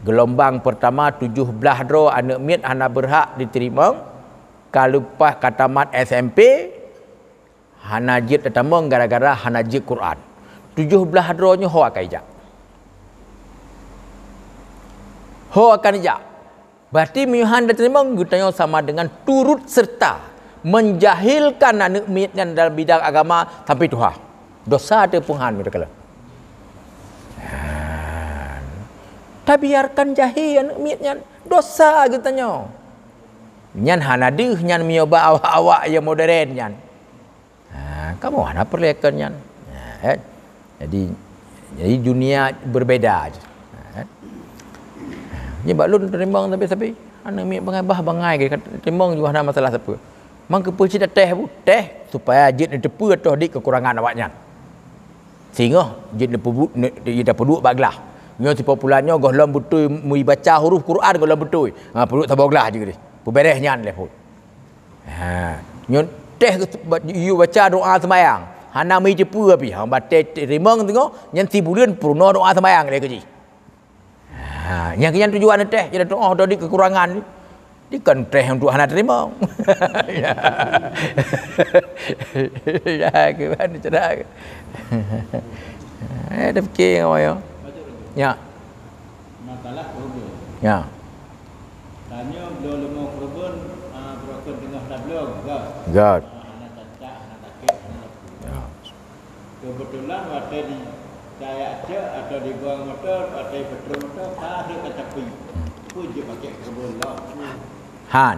Geulumbang peurtama tujoh blaih droe aneuk miet hana beurhak jiteurimong, ka leupah ka tamat S M P, hana jeuet tatamong gara-gara hana jeuet Quran. Tujoh blaih droe nyoe ho akai jak. Ho akan jak. Berarti meunyoe han teurimong, geutanyoe sama dengan turut serta menjahilkan aneuk miet nyan dalam bidang agama sampai tuha. Dosa teupeue han meunyoe takalon. Tabiarkan jahil aneuk miet nyan, dosa geutanyoe. Nyan hana deuh nyan meunyoe bak awak-awak nyang modern nyan. Ha, kamoe hana peureulèe kon nyan. Ha, kan? Jadi, jadi dunia berbeda. Ha, kan? Nyoe bak lôn teurimong sabe-sabe. Aneuk miet bangai bah bangai, teurimong juga hana masalah sapeue. Mang keupeue cit teh bu, teh supaya jeuet neuteupeue toh dik kekurangan awaknyan. Singoh jeuet neupeubu-, ne-, jeuet neupeuduek bak glah. Nyoe sipopulan nyoe gohlom beutôi meubaca huruf Quran gohlom beutôi. Ha, peuduek saboh glah jih deh. Peuberes nyan lé phon. Ha, nyoe teh yue baca doa seumayang. Hana meuteupeue pih. Ha, batèe teurimong teungoh, nyan sibuleuen peurunoe doa seumayang lé keu jih. Ha, nyang keu nyan tujuan teh, jadi doa tadi kekurangan ni. Di kon teh untuk hana teurimong. Ya. Ya, keu mana cara. Eh, dah fikir awak ya. Ya. Masalah problem. Ya. Tanyoe bloe leumo keureubeuen, ah, broken teungoh lam bloe, gah. Gah. Ah, hana cacak, hana sakét, hana peue. Ya. Keubeutulan watèe di, Kaya cek atau di gua motor, atau petrol motor, ka ada ka tapi. Pun je pakai kebun lah. Han.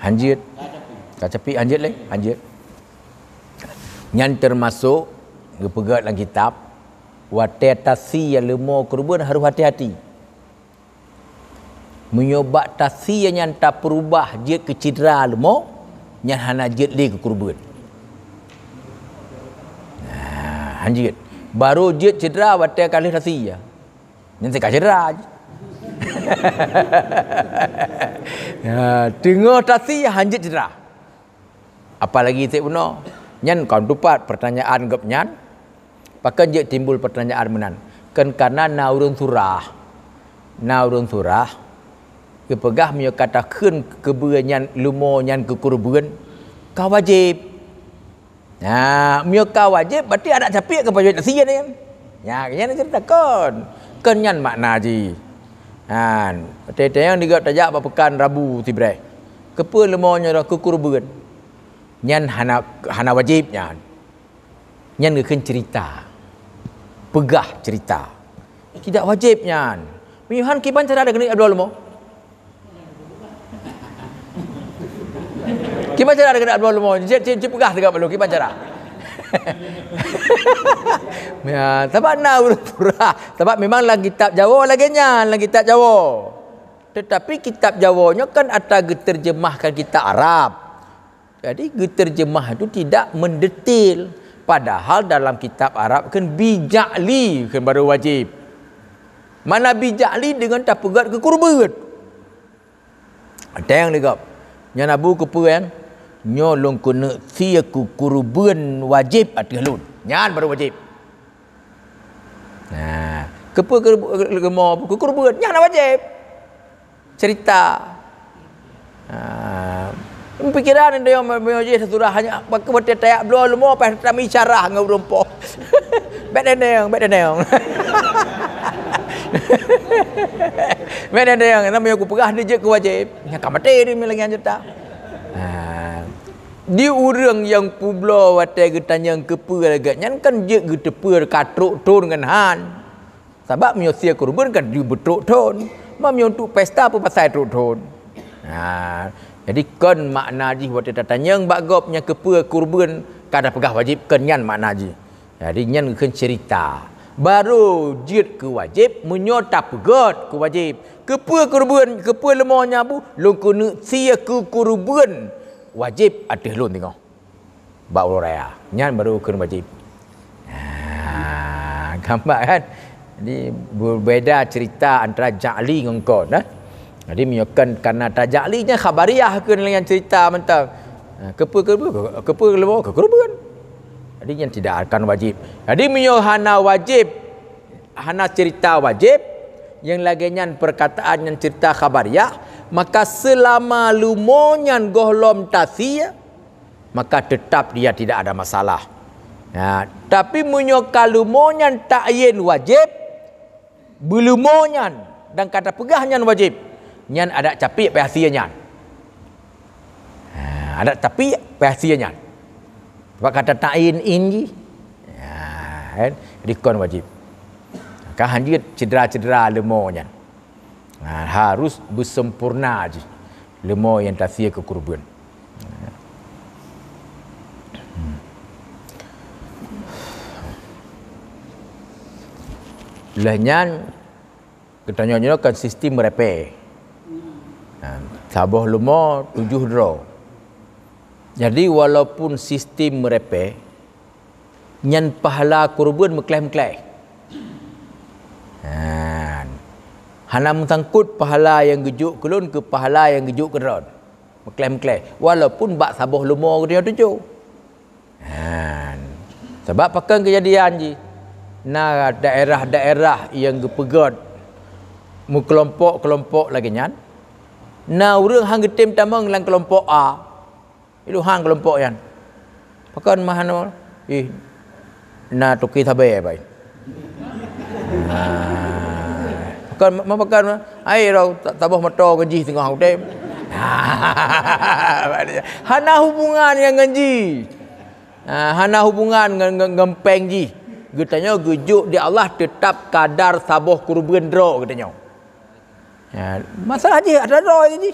Hanjeuet. Ka tapi. Ka tapi hanjeuet lé, hanjeuet. Nyan termasuk geupeugah lam kitab, watée tasi nyang leumo keureubeuen harôh hati-hati. Meunyoe bak tasi nyan tapeurubah jeuet keu cedera leumo, nyan hana jeuet lé keu keureubeuen. Nah, hanjeuet. Barô jeuet cedera watée ka lheueh tasi ya. Nyan teuka cedera. Ya, teungoh tasi hanjeuet cedera. Apalagi seb bunoe. Nyan kon tupat pertanyaan gobnyan. Pakon jeuet timbul pertanyaan meunan? Kan karena na ureuëng surah. Na ureuëng surah geupeugah meunyoe ka takheun keubeue nyan leumo nyan keu keureubeuen, ka wajéb. Nah, meunyoe ka wajéb, berarti adak capiek keu pajoh tasie nyan. Nya, nyan cerita kon. Kon nyan makna jih. Han, teuntang digop tajak bak peukan Rabu sibreh. Keupeue leumo nyoe keu keureubeuen? Nyan hana, hana wajéb nyan. Nyan geukheun cerita. Peugah cerita. Tidak wajéb nyan. Meunyoe han kiban cara keuneuk bloe leumo? Kiban cara keuneuk bloe leumo? Cit, cit, cit peugah teuka bak lôn, kiban cara? Ya, sabab na ureuëng surah. Sabab memang lam kitab Jawoe lagée nyan, lam kitab Jawoe. Tetapi kitab Jawoe nyoe kan ata geuterjemahkan kitab Arab. Jadi geuterjemah itu tidak mendetil. Padahal dalam kitab Arab kan bijak li kan baru wajib. Mana bijak li dengan tapeugét keu keureubeuen. Teuntang digop. Nyan Abu keupeue nyan? Nyoe lôn keuneuk sie keu keureubeuen wajéb ateueh lôn. Nyan baru wajéb. Nah, keupeue keu-, keu-, keu-, keu keureubeuen? Nyan hana wajéb. Cerita. Ha. Pikiran dia meujiih surah hanya bak watée tajak bloe leumo, paih tami syarah ngon ureuëng po. Bék deungoe, bék deungoe. Bék deungoe, nama yang kupeugah ni jeuet keu wajéb. Nyang ka maté dia lagi cerita. Ha. Di ureuëng nyang peubloe watée geutanyong keupeue lagée nyan kan jeuet geuteupeue ka trok thon ngon han. Sabab meunyoe sie keureubeuen kan di beutrok thon. Ma meunyoe untuk pesta peue pasai trok thon. Ha, jadi kon makna jih watée tatanyong bak gob nyang keupeue keureubeuen ka tapeugah wajéb, kon nyan makna jih. Jadi nyan geukheun cerita. Baru jeuet keu wajéb meunyoe tapeugét keu wajéb. Keupeue keureubeuen, keupeue leumo nyan Abu, lôn keuneuk sie keu keureubeuen wajéb ateueh lôn teungoh. Bak uroe raya. Nyan baru kheun wajéb. Ha, gambar kan? Jadi berbeda cerita antara ja'li ngon kon, eh. Jadi meunyoe kon karena taja'li nyan khabariah kheun dengan cerita mantong. Ha, keupeue, keupeue, keupeue leumo keu keureubeuen. Jadi nyan tidak akan wajib. Jadi meunyoe hana wajib, hana cerita wajib, yang lagée nyan perkataan nyan cerita khabariah, maka selama leumo nyan gohlom tasie, maka tetap dia tidak ada masalah. Ya, tapi meunyoe ka leumo nyan ta'yin wajib, beuleumo nyan dan ka tapeugah nyan wajib, nyan adak capiek pih asie nyan. Ha, adak capiek pih asie nyan. Sebab ka tata'yin in jih. Ya, kan? Dikon wajib. Ka hanjeuet cedera-cedera leumo nyan. Ha, harus beusempurna jih leumo nyang tasie keu keureubeuen. Lheueh nyan, geutanyoe nyoe kan sistem meurepée. Ha, saboh leumo tujoh droe. Jadi, walaupun sistem meurepée, nyan pahala keureubeuen meukleh-meukleh. Han. Hana meusangkot pahala nyang geujok keu lôn keu pahala nyang geujok keu droe. Meukleh-meukleh. Walaupun bak saboh leumo geutanyoe tujoh. Han. Sabab pakon keujadian jih? Na daerah-daerah nyang geupeugét meukelompok-kelompok lagée nyan. Na ureuëng han geutem tamong lam kelompok A. Ilôn han kelompok nyan. Pakon meuhana? Ih, na toke sabe bai. Pakon, ma-, pakon? Ai rau ta-, taboh moto ngon jih teungoh udeb. Hana hubungan nyan ngon jih. Ha, hana hubungan ngon, ngon, ngon péng jih. Geutanyoe geujok di Allah teutab kadar saboh keureubeuen droe geutanyoe. Ya, masalah jih ada droe jih.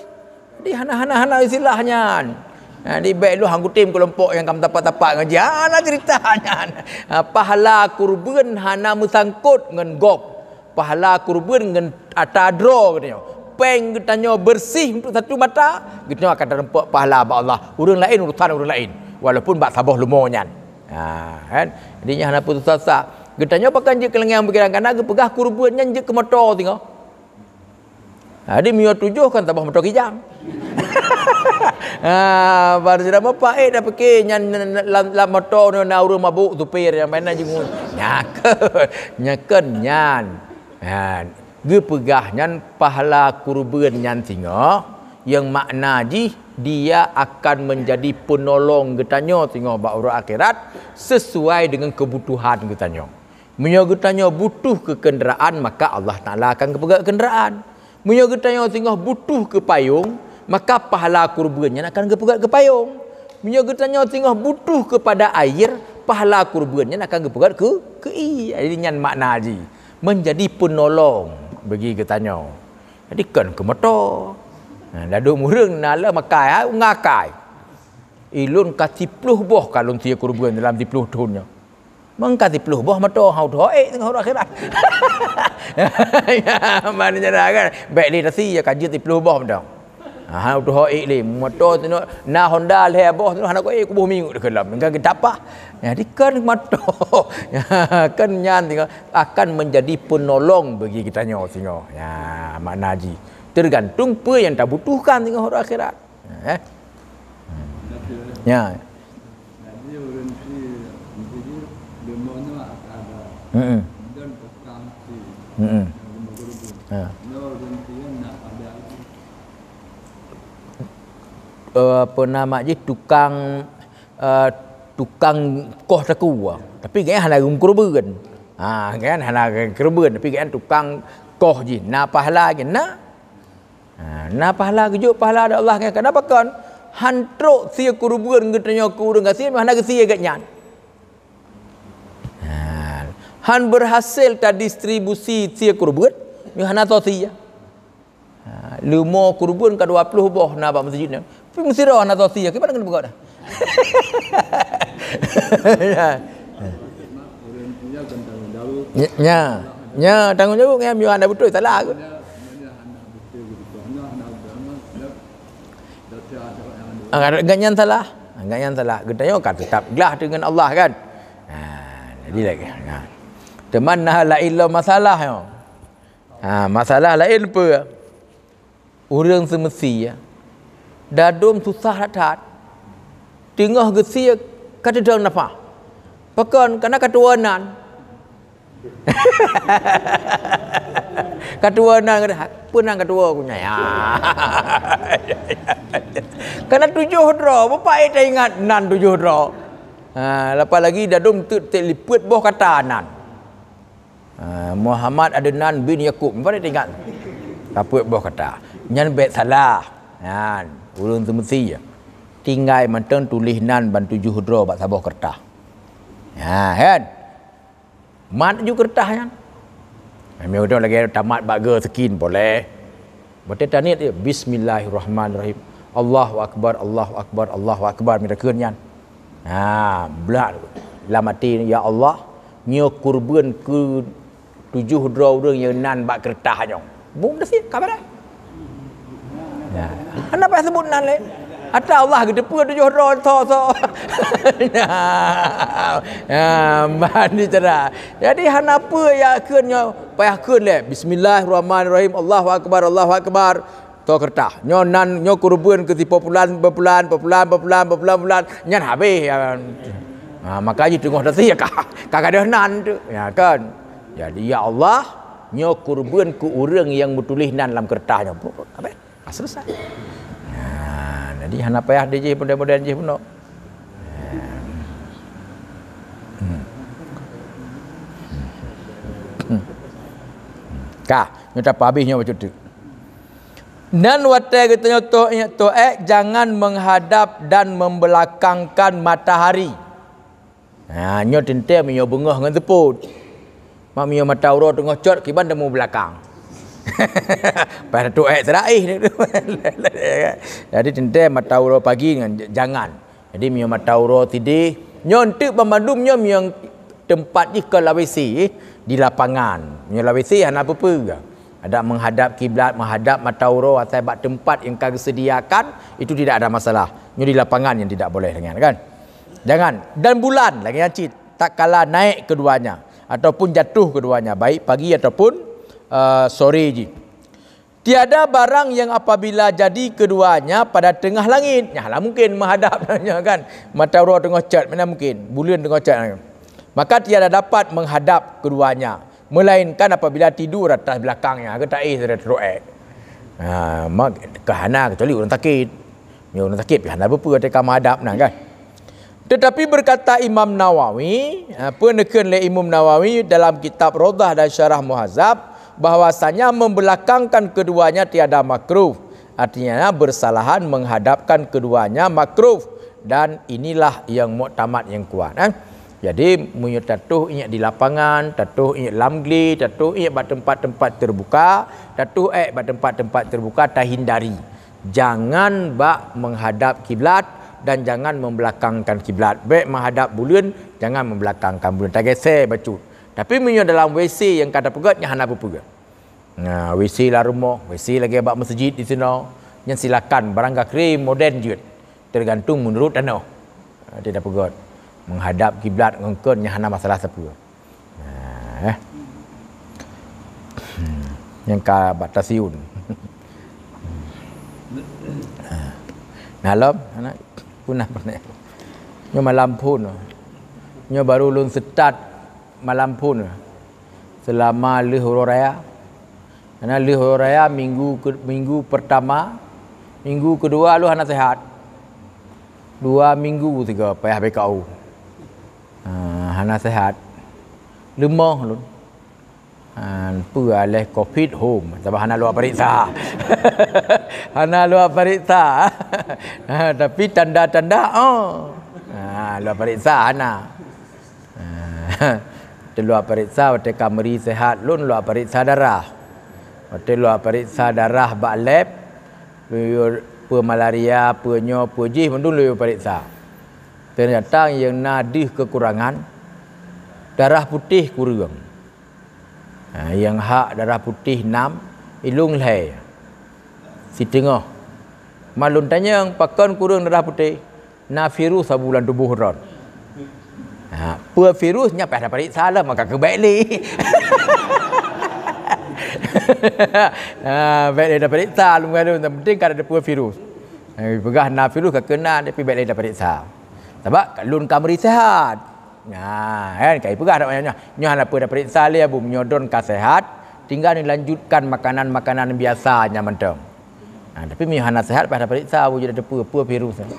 Jadi hana-hana-hana istilah nyan. Jadi bèk lôn han kutem keulompok nyang ka meusapat-sapat ngon jih. Hana cerita nyan. Ha, pahala keureubeuen hana meusangkot ngon gob. Pahala keureubeuen ngon ata droe geutanyoe. Pèng geutanyoe beureuséh untuk satu mata, geutanyoe akan teurumpok pahala bak Allah. Ureueng laén urusan ureueng laén, walaupun bak saboh leumo nyan. Ha, kan? Jadi nyan hana peususah-susah. Geutanyoe pakon jeuet keu lagèe nyang pikiran, karena geupeugah keureubeuen nyan jeuet keu moto singoh. Ha, jadi meunyoe tujoh kan saboh moto kijang. Ha, baru sudah bapak, eh, dah pike nyan lam, lam moto nyoe na ureueng mabuk supir nyang mana jingui. Nyakeun, nyakeun nyan. Ha, geupeugah nyan pahala keureubeuen nyan singoh, nyang makna jih dia akan menjadi penolong geutanyoe singoh bak uroe akhirat sesuai dengan kebutuhan geutanyoe. Meunyoe geutanyoe butuh keu kenderaan, maka Allah Taala akan geupeugèt kenderaan. Meunyoe geutanyoe singoh butuh keu payong, maka pahala keureubeuen nyan akan geupeugèt keu payong. Meunyoe geutanyoe singoh butuh keupada air, pahala keureubeuen nyan akan geupeugèt keu, keu ié. Jadi nyan makna jih, menjadi penolong bagi geutanyoe. Jadi kon keu moto. Nah, ladôm ureueng na lom akai, hai, ngakai. Ilôn ka siploh boh ka lôn sie keureubeuen dalam siploh thon nyoe. Meuka siploh boh moto, ha, utoh ék teungoh uroe akhirat. Ya, mana nyana kan? Bèk lé tasi, ya, ka jeuet siploh boh moto. Ha, utoh ék lé. Moto tu na Honda lhèe boh tu hana ko ék kuboh minyeuk di dalam. Kan kita apa? Ya, di kan moto. Ya, kan nyan singoh akan menjadi penolong bagi geutanyoe singoh. Ya, makna jih. Tergantung peue nyang tabutuhkan singoh uroe akhirat. Eh? Ya. Mm-mm. Mm-mm. Ha. Eh, apa nama jih, tukang, eh, tukang koh takue. Tapi gobnyan hana geukeureubeuen. Ha, kan hana geukeureubeuen, tapi gobnyan tukang koh jih. Na pahala jih, na. Ha, na pahala geujok pahala dari Allah nyan. Kenapa kon? Han trok sie keureubeuen geutanyoe keu ureueng gasien, hana geusie gobnyan. Ha, han berhasil tadistribusi sie keureubeuen, nyoe hana soe sie. Ha, leumo keureubeuen ka dua ploh boh na bak meuseujid nyoe. Tapi meusidroe hana soe sie, kiban keuneuk peugah dah. Ya. Nya, nya, nya, tanggong jaweueb nyan, meunyoe hana beutôi, salah. Ah, gobnyan salah. Gobnyan salah. Geutanyoe ka teutap glah deungon Allah kan. Ha, jadi lagèe, ha. Teuma na laén lom masalah nyoe. Ha, masalah laén peue? Ureueng seumeusie, dadum susah that-that. Teungoh geusie ka teudong nafah. Pakon? Kana ka tuwoe nan. Ka tuwoe nan, peue nan ka tuwoe ku nyan? Ya. Kana tujoh droe, bapak ék taingat nan tujoh droe. Ha, lepas lagi dadum teuk, teuk lipeuet boh kata nan. Ha, Muhammad Adnan bin Yakub. Meupat taingat? Tapeuet boh kata. Nyan bèk salah. Nyan, ureueng seumeusie. Tinggai mantong tuléh nan ban tujoh droe bak saboh keureutah. Ha, kan? Mat ju keureutah nyan. Meunyoe lagèe tamat bak geuh sekin, boleh. Watèe taniet, ya, "Bismillahirrahmanirrahim. Allahu Akbar, Allahu Akbar, Allahu Akbar," mita kheun nyan. Ha, blak lam até, "Ya Allah, nyoe keureubeuen keu tujoh droe ureueng nyang nan bak keureutah nyoe." Bung teusie, ka beureh. Ya. Hana payah seubut nan lé. Ata Allah geuteupeue tujoh droe tho-tho. Ya, ya, ban dicara. Jadi hana peue ya kheun nyoe, payah kheun lé. "Bismillahirrahmanirrahim. Allahu Akbar, Allahu Akbar." Tho keureutah. Nyoe nan, nyoe keureubeuen keu si Populan, Populan, Populan, Populan, Populan, Populan. Nyan habéh. Ya. Ha, maka jih teungoh teusie ka, ka gadôh nan tu. Ya kan? Jadi, "Ya Allah, nyoe keureubeuen keu ureueng nyang meutuléh nan lam keureutah nyoe." Habéh. Ah, selesai. Nah, jadi hana payah dijih model-model jih peunoh. Hmm. Hmm. Ka, nyoe tapeuhabéh nyoe bacut teuk. Dan watèe geutanyoe toh-, toh ék, jangan menghadap dan membelakangkan matahari. Ha, nyoe teuntée meunyoe beungoh ngon seupôt. Mak meunyoe mata uroe teungoh cot, kiban teumu beulakang. Paih tatuek ék teraih. Jadi teuntée mata uroe pagi ngon jangan. Jadi meunyoe mata uroe sideh, nyoe enteuk banmandum nyoe meunyoe teumpat jih kon lam W C, di lapangan. Meunyoe lam W C hana peue-peue. Adak menghadap kiblat, menghadap mata uroe asai bak teumpat nyang ka geuseudiakan, itu tidak ada masalah. Nyoe di lapangan yang tidak boleh dengan, kan? Jangan. Dan bulan lagi nyan cit, tatkala naik keduanya ataupun jatuh keduanya, baik pagi ataupun, eh, sore jih. Tiada barang yang apabila jadi keduanya pada tengah langit. Nyan lah mungkin menghadap nyan, kan? Mata uroe teungoh cot, mana mungkin? Buleuen teungoh cot. Maka tiada dapat menghadap keduanya, melainkan apabila tidur atas belakangnya. Ke taéh sudah teruek. Ha, mak, ke hana kecuali ureuëng sakit. Nyoe ureuëng sakit pih hana peue-peue teuka menghadap nah, kan. Tetapi berkata Imam Nawawi, ha, peue neukheun lé Imam Nawawi dalam kitab Raudhah dan Syarah Muhazab, bahwasanya membelakangkan keduanya tiada makruh. Artinya bersalahan menghadapkan keduanya makruh, dan inilah yang muktamad yang kuat, eh. Jadi meunyoe tatoh iék di lapangan, tatoh iék lam glé, tatoh iék bak tempat-tempat terbuka, tatoh ék bak tempat-tempat terbuka tahindari. Jangan bak menghadap kiblat dan jangan membelakangkan kiblat. Bék menghadap buleuen, jangan membelakangkan buleuen. Tageusé bacut. Tapi meunyoe dalam W C nyang ka tapeugét nyan hana peue-peue. Nah, W C lam rumoh, W C lagée bak meuseujid di sinoe, nyan silakan, barangkapeue modern jeuet, tergantung meunurut tanoh. Ada peugét menghadap kiblat ngon kon nyan hana masalah sapeue. Nah, eh. Hmm, nyang ka bak stasiun. Nah, lom, anak punah pernah. Nyoe malam phon. Nyoe baru lôn start malam phon. Selama lheueh uroe raya. Karena lheueh uroe raya minggu ke, minggu pertama, minggu kedua lôn hana sehat. Dua minggu tiga payah B K U. Ha, hana sehat. Leumoh lôn. Ha, peue lé covid hom, sabab hana lôn peuriksa. Hana lôn peuriksa. Ha, tapi tanda-tanda, oh. Ha, lôn peuriksa hana. Ha, watée lôn peuriksa, watée ka meuri sehat lôn, lôn peuriksa darah. Watée lôn peuriksa darah bak lab, lôn yue peue malaria, peue nyoe, peue jih, mandum lôn yue peuriksa. Ternyata nyang na deuh kekurangan, darah putéh kureueng. Ha, nyang hak darah putéh nam, ilôn lhée. Siteungoh. Mak lôn tanyong, pakon kureueng darah putéh? Na virus sabu lam tuboh droen. Ha, peue virus nyan payah tapeuriksa lom, maka keu bék lé. Ha, bék lé tapeuriksa lom, kan, yang penting ka ada peue virus. Ha, peugah na virus ka keunan, tapi bék lé tapeuriksa. Sabab lôn ka meuri sehat. Nah, kan, kai peugah dak nyoe, nyoe hana peue tapeuriksa lé, Abu, meunyoe droen ka sehat, tinggai neulanjutkan makanan-makanan biasa nyan mantong. Nah, tapi meunyoe hana sehat, payah tapeuriksa, Abu, jeuet tapeue, peue virus nyan.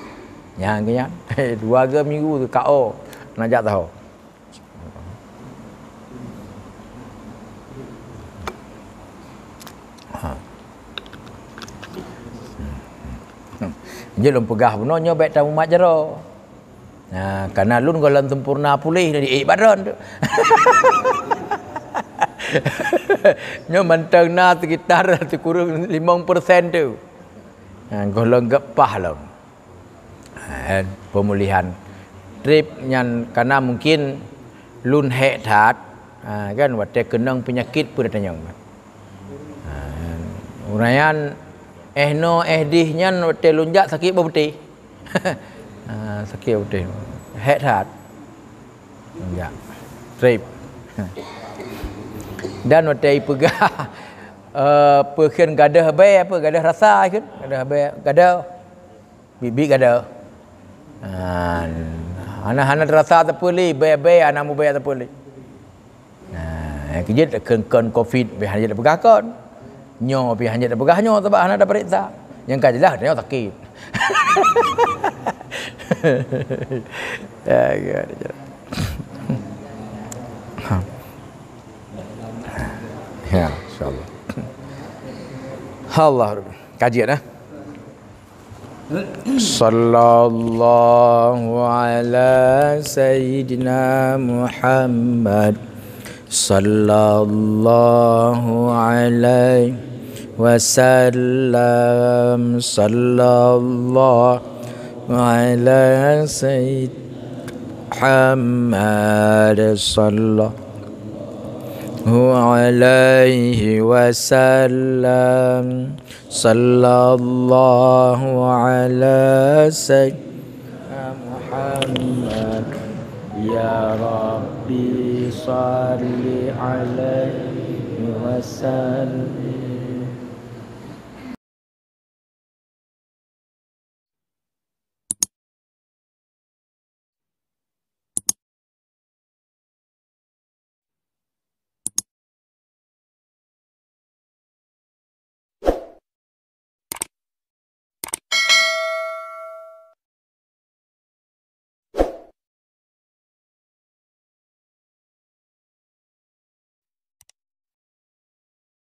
Nyan, nyan, dua ga minggu tu K O, na jak taho. Ha. Jeuet lôn peugah bunoe nyoe bék tamumat jaroe. Nah, karena lôn gohlom sempurna puléh dari ék badan tu. Nyoe mantong na sekitar sikureueng limong persen tu. Nah, gohlom geupaih lom. Ha, pemulihan trip nyan karena mungkin lôn hék that, ha, kan, watée keunong peunyakét peue tanyong. Ha, ureuëng nyan éh noe éh dih nyan watée lôn jak sakét bak putéh. Ha, sakét bak putéh. Hék that. Lôn jak. Trip. Dan watée ipeugah, eh, peue kheun gadôh bée apa, gadôh rasa kheun, gadôh bée, gadôh. Biet-biet gadôh. Ha, hana, hana teurasa sapeue lé, bée-bée hana mubacut sapeue lé. Ha, nyang keujeuet kon, kon covid, pih hana jeuet peugah kon. Nyoe pih hana jeuet peugah nyoe, sabab hana tapeuriksa. Nyang ka jeulaih nyoe sakét. Ya, ya, ya. Ha. Ya, insyaallah. Allah, kaji dah. Sallallahu ala sayyidina Muhammad. Sallallahu alaihi wasallam. Sallallahu ala sayyidina Muhammad. Sallallahu alaihi wasallam. Sallallahu ala sayyidina Muhammad. Ya Rabbi, salli alaihi wasallim.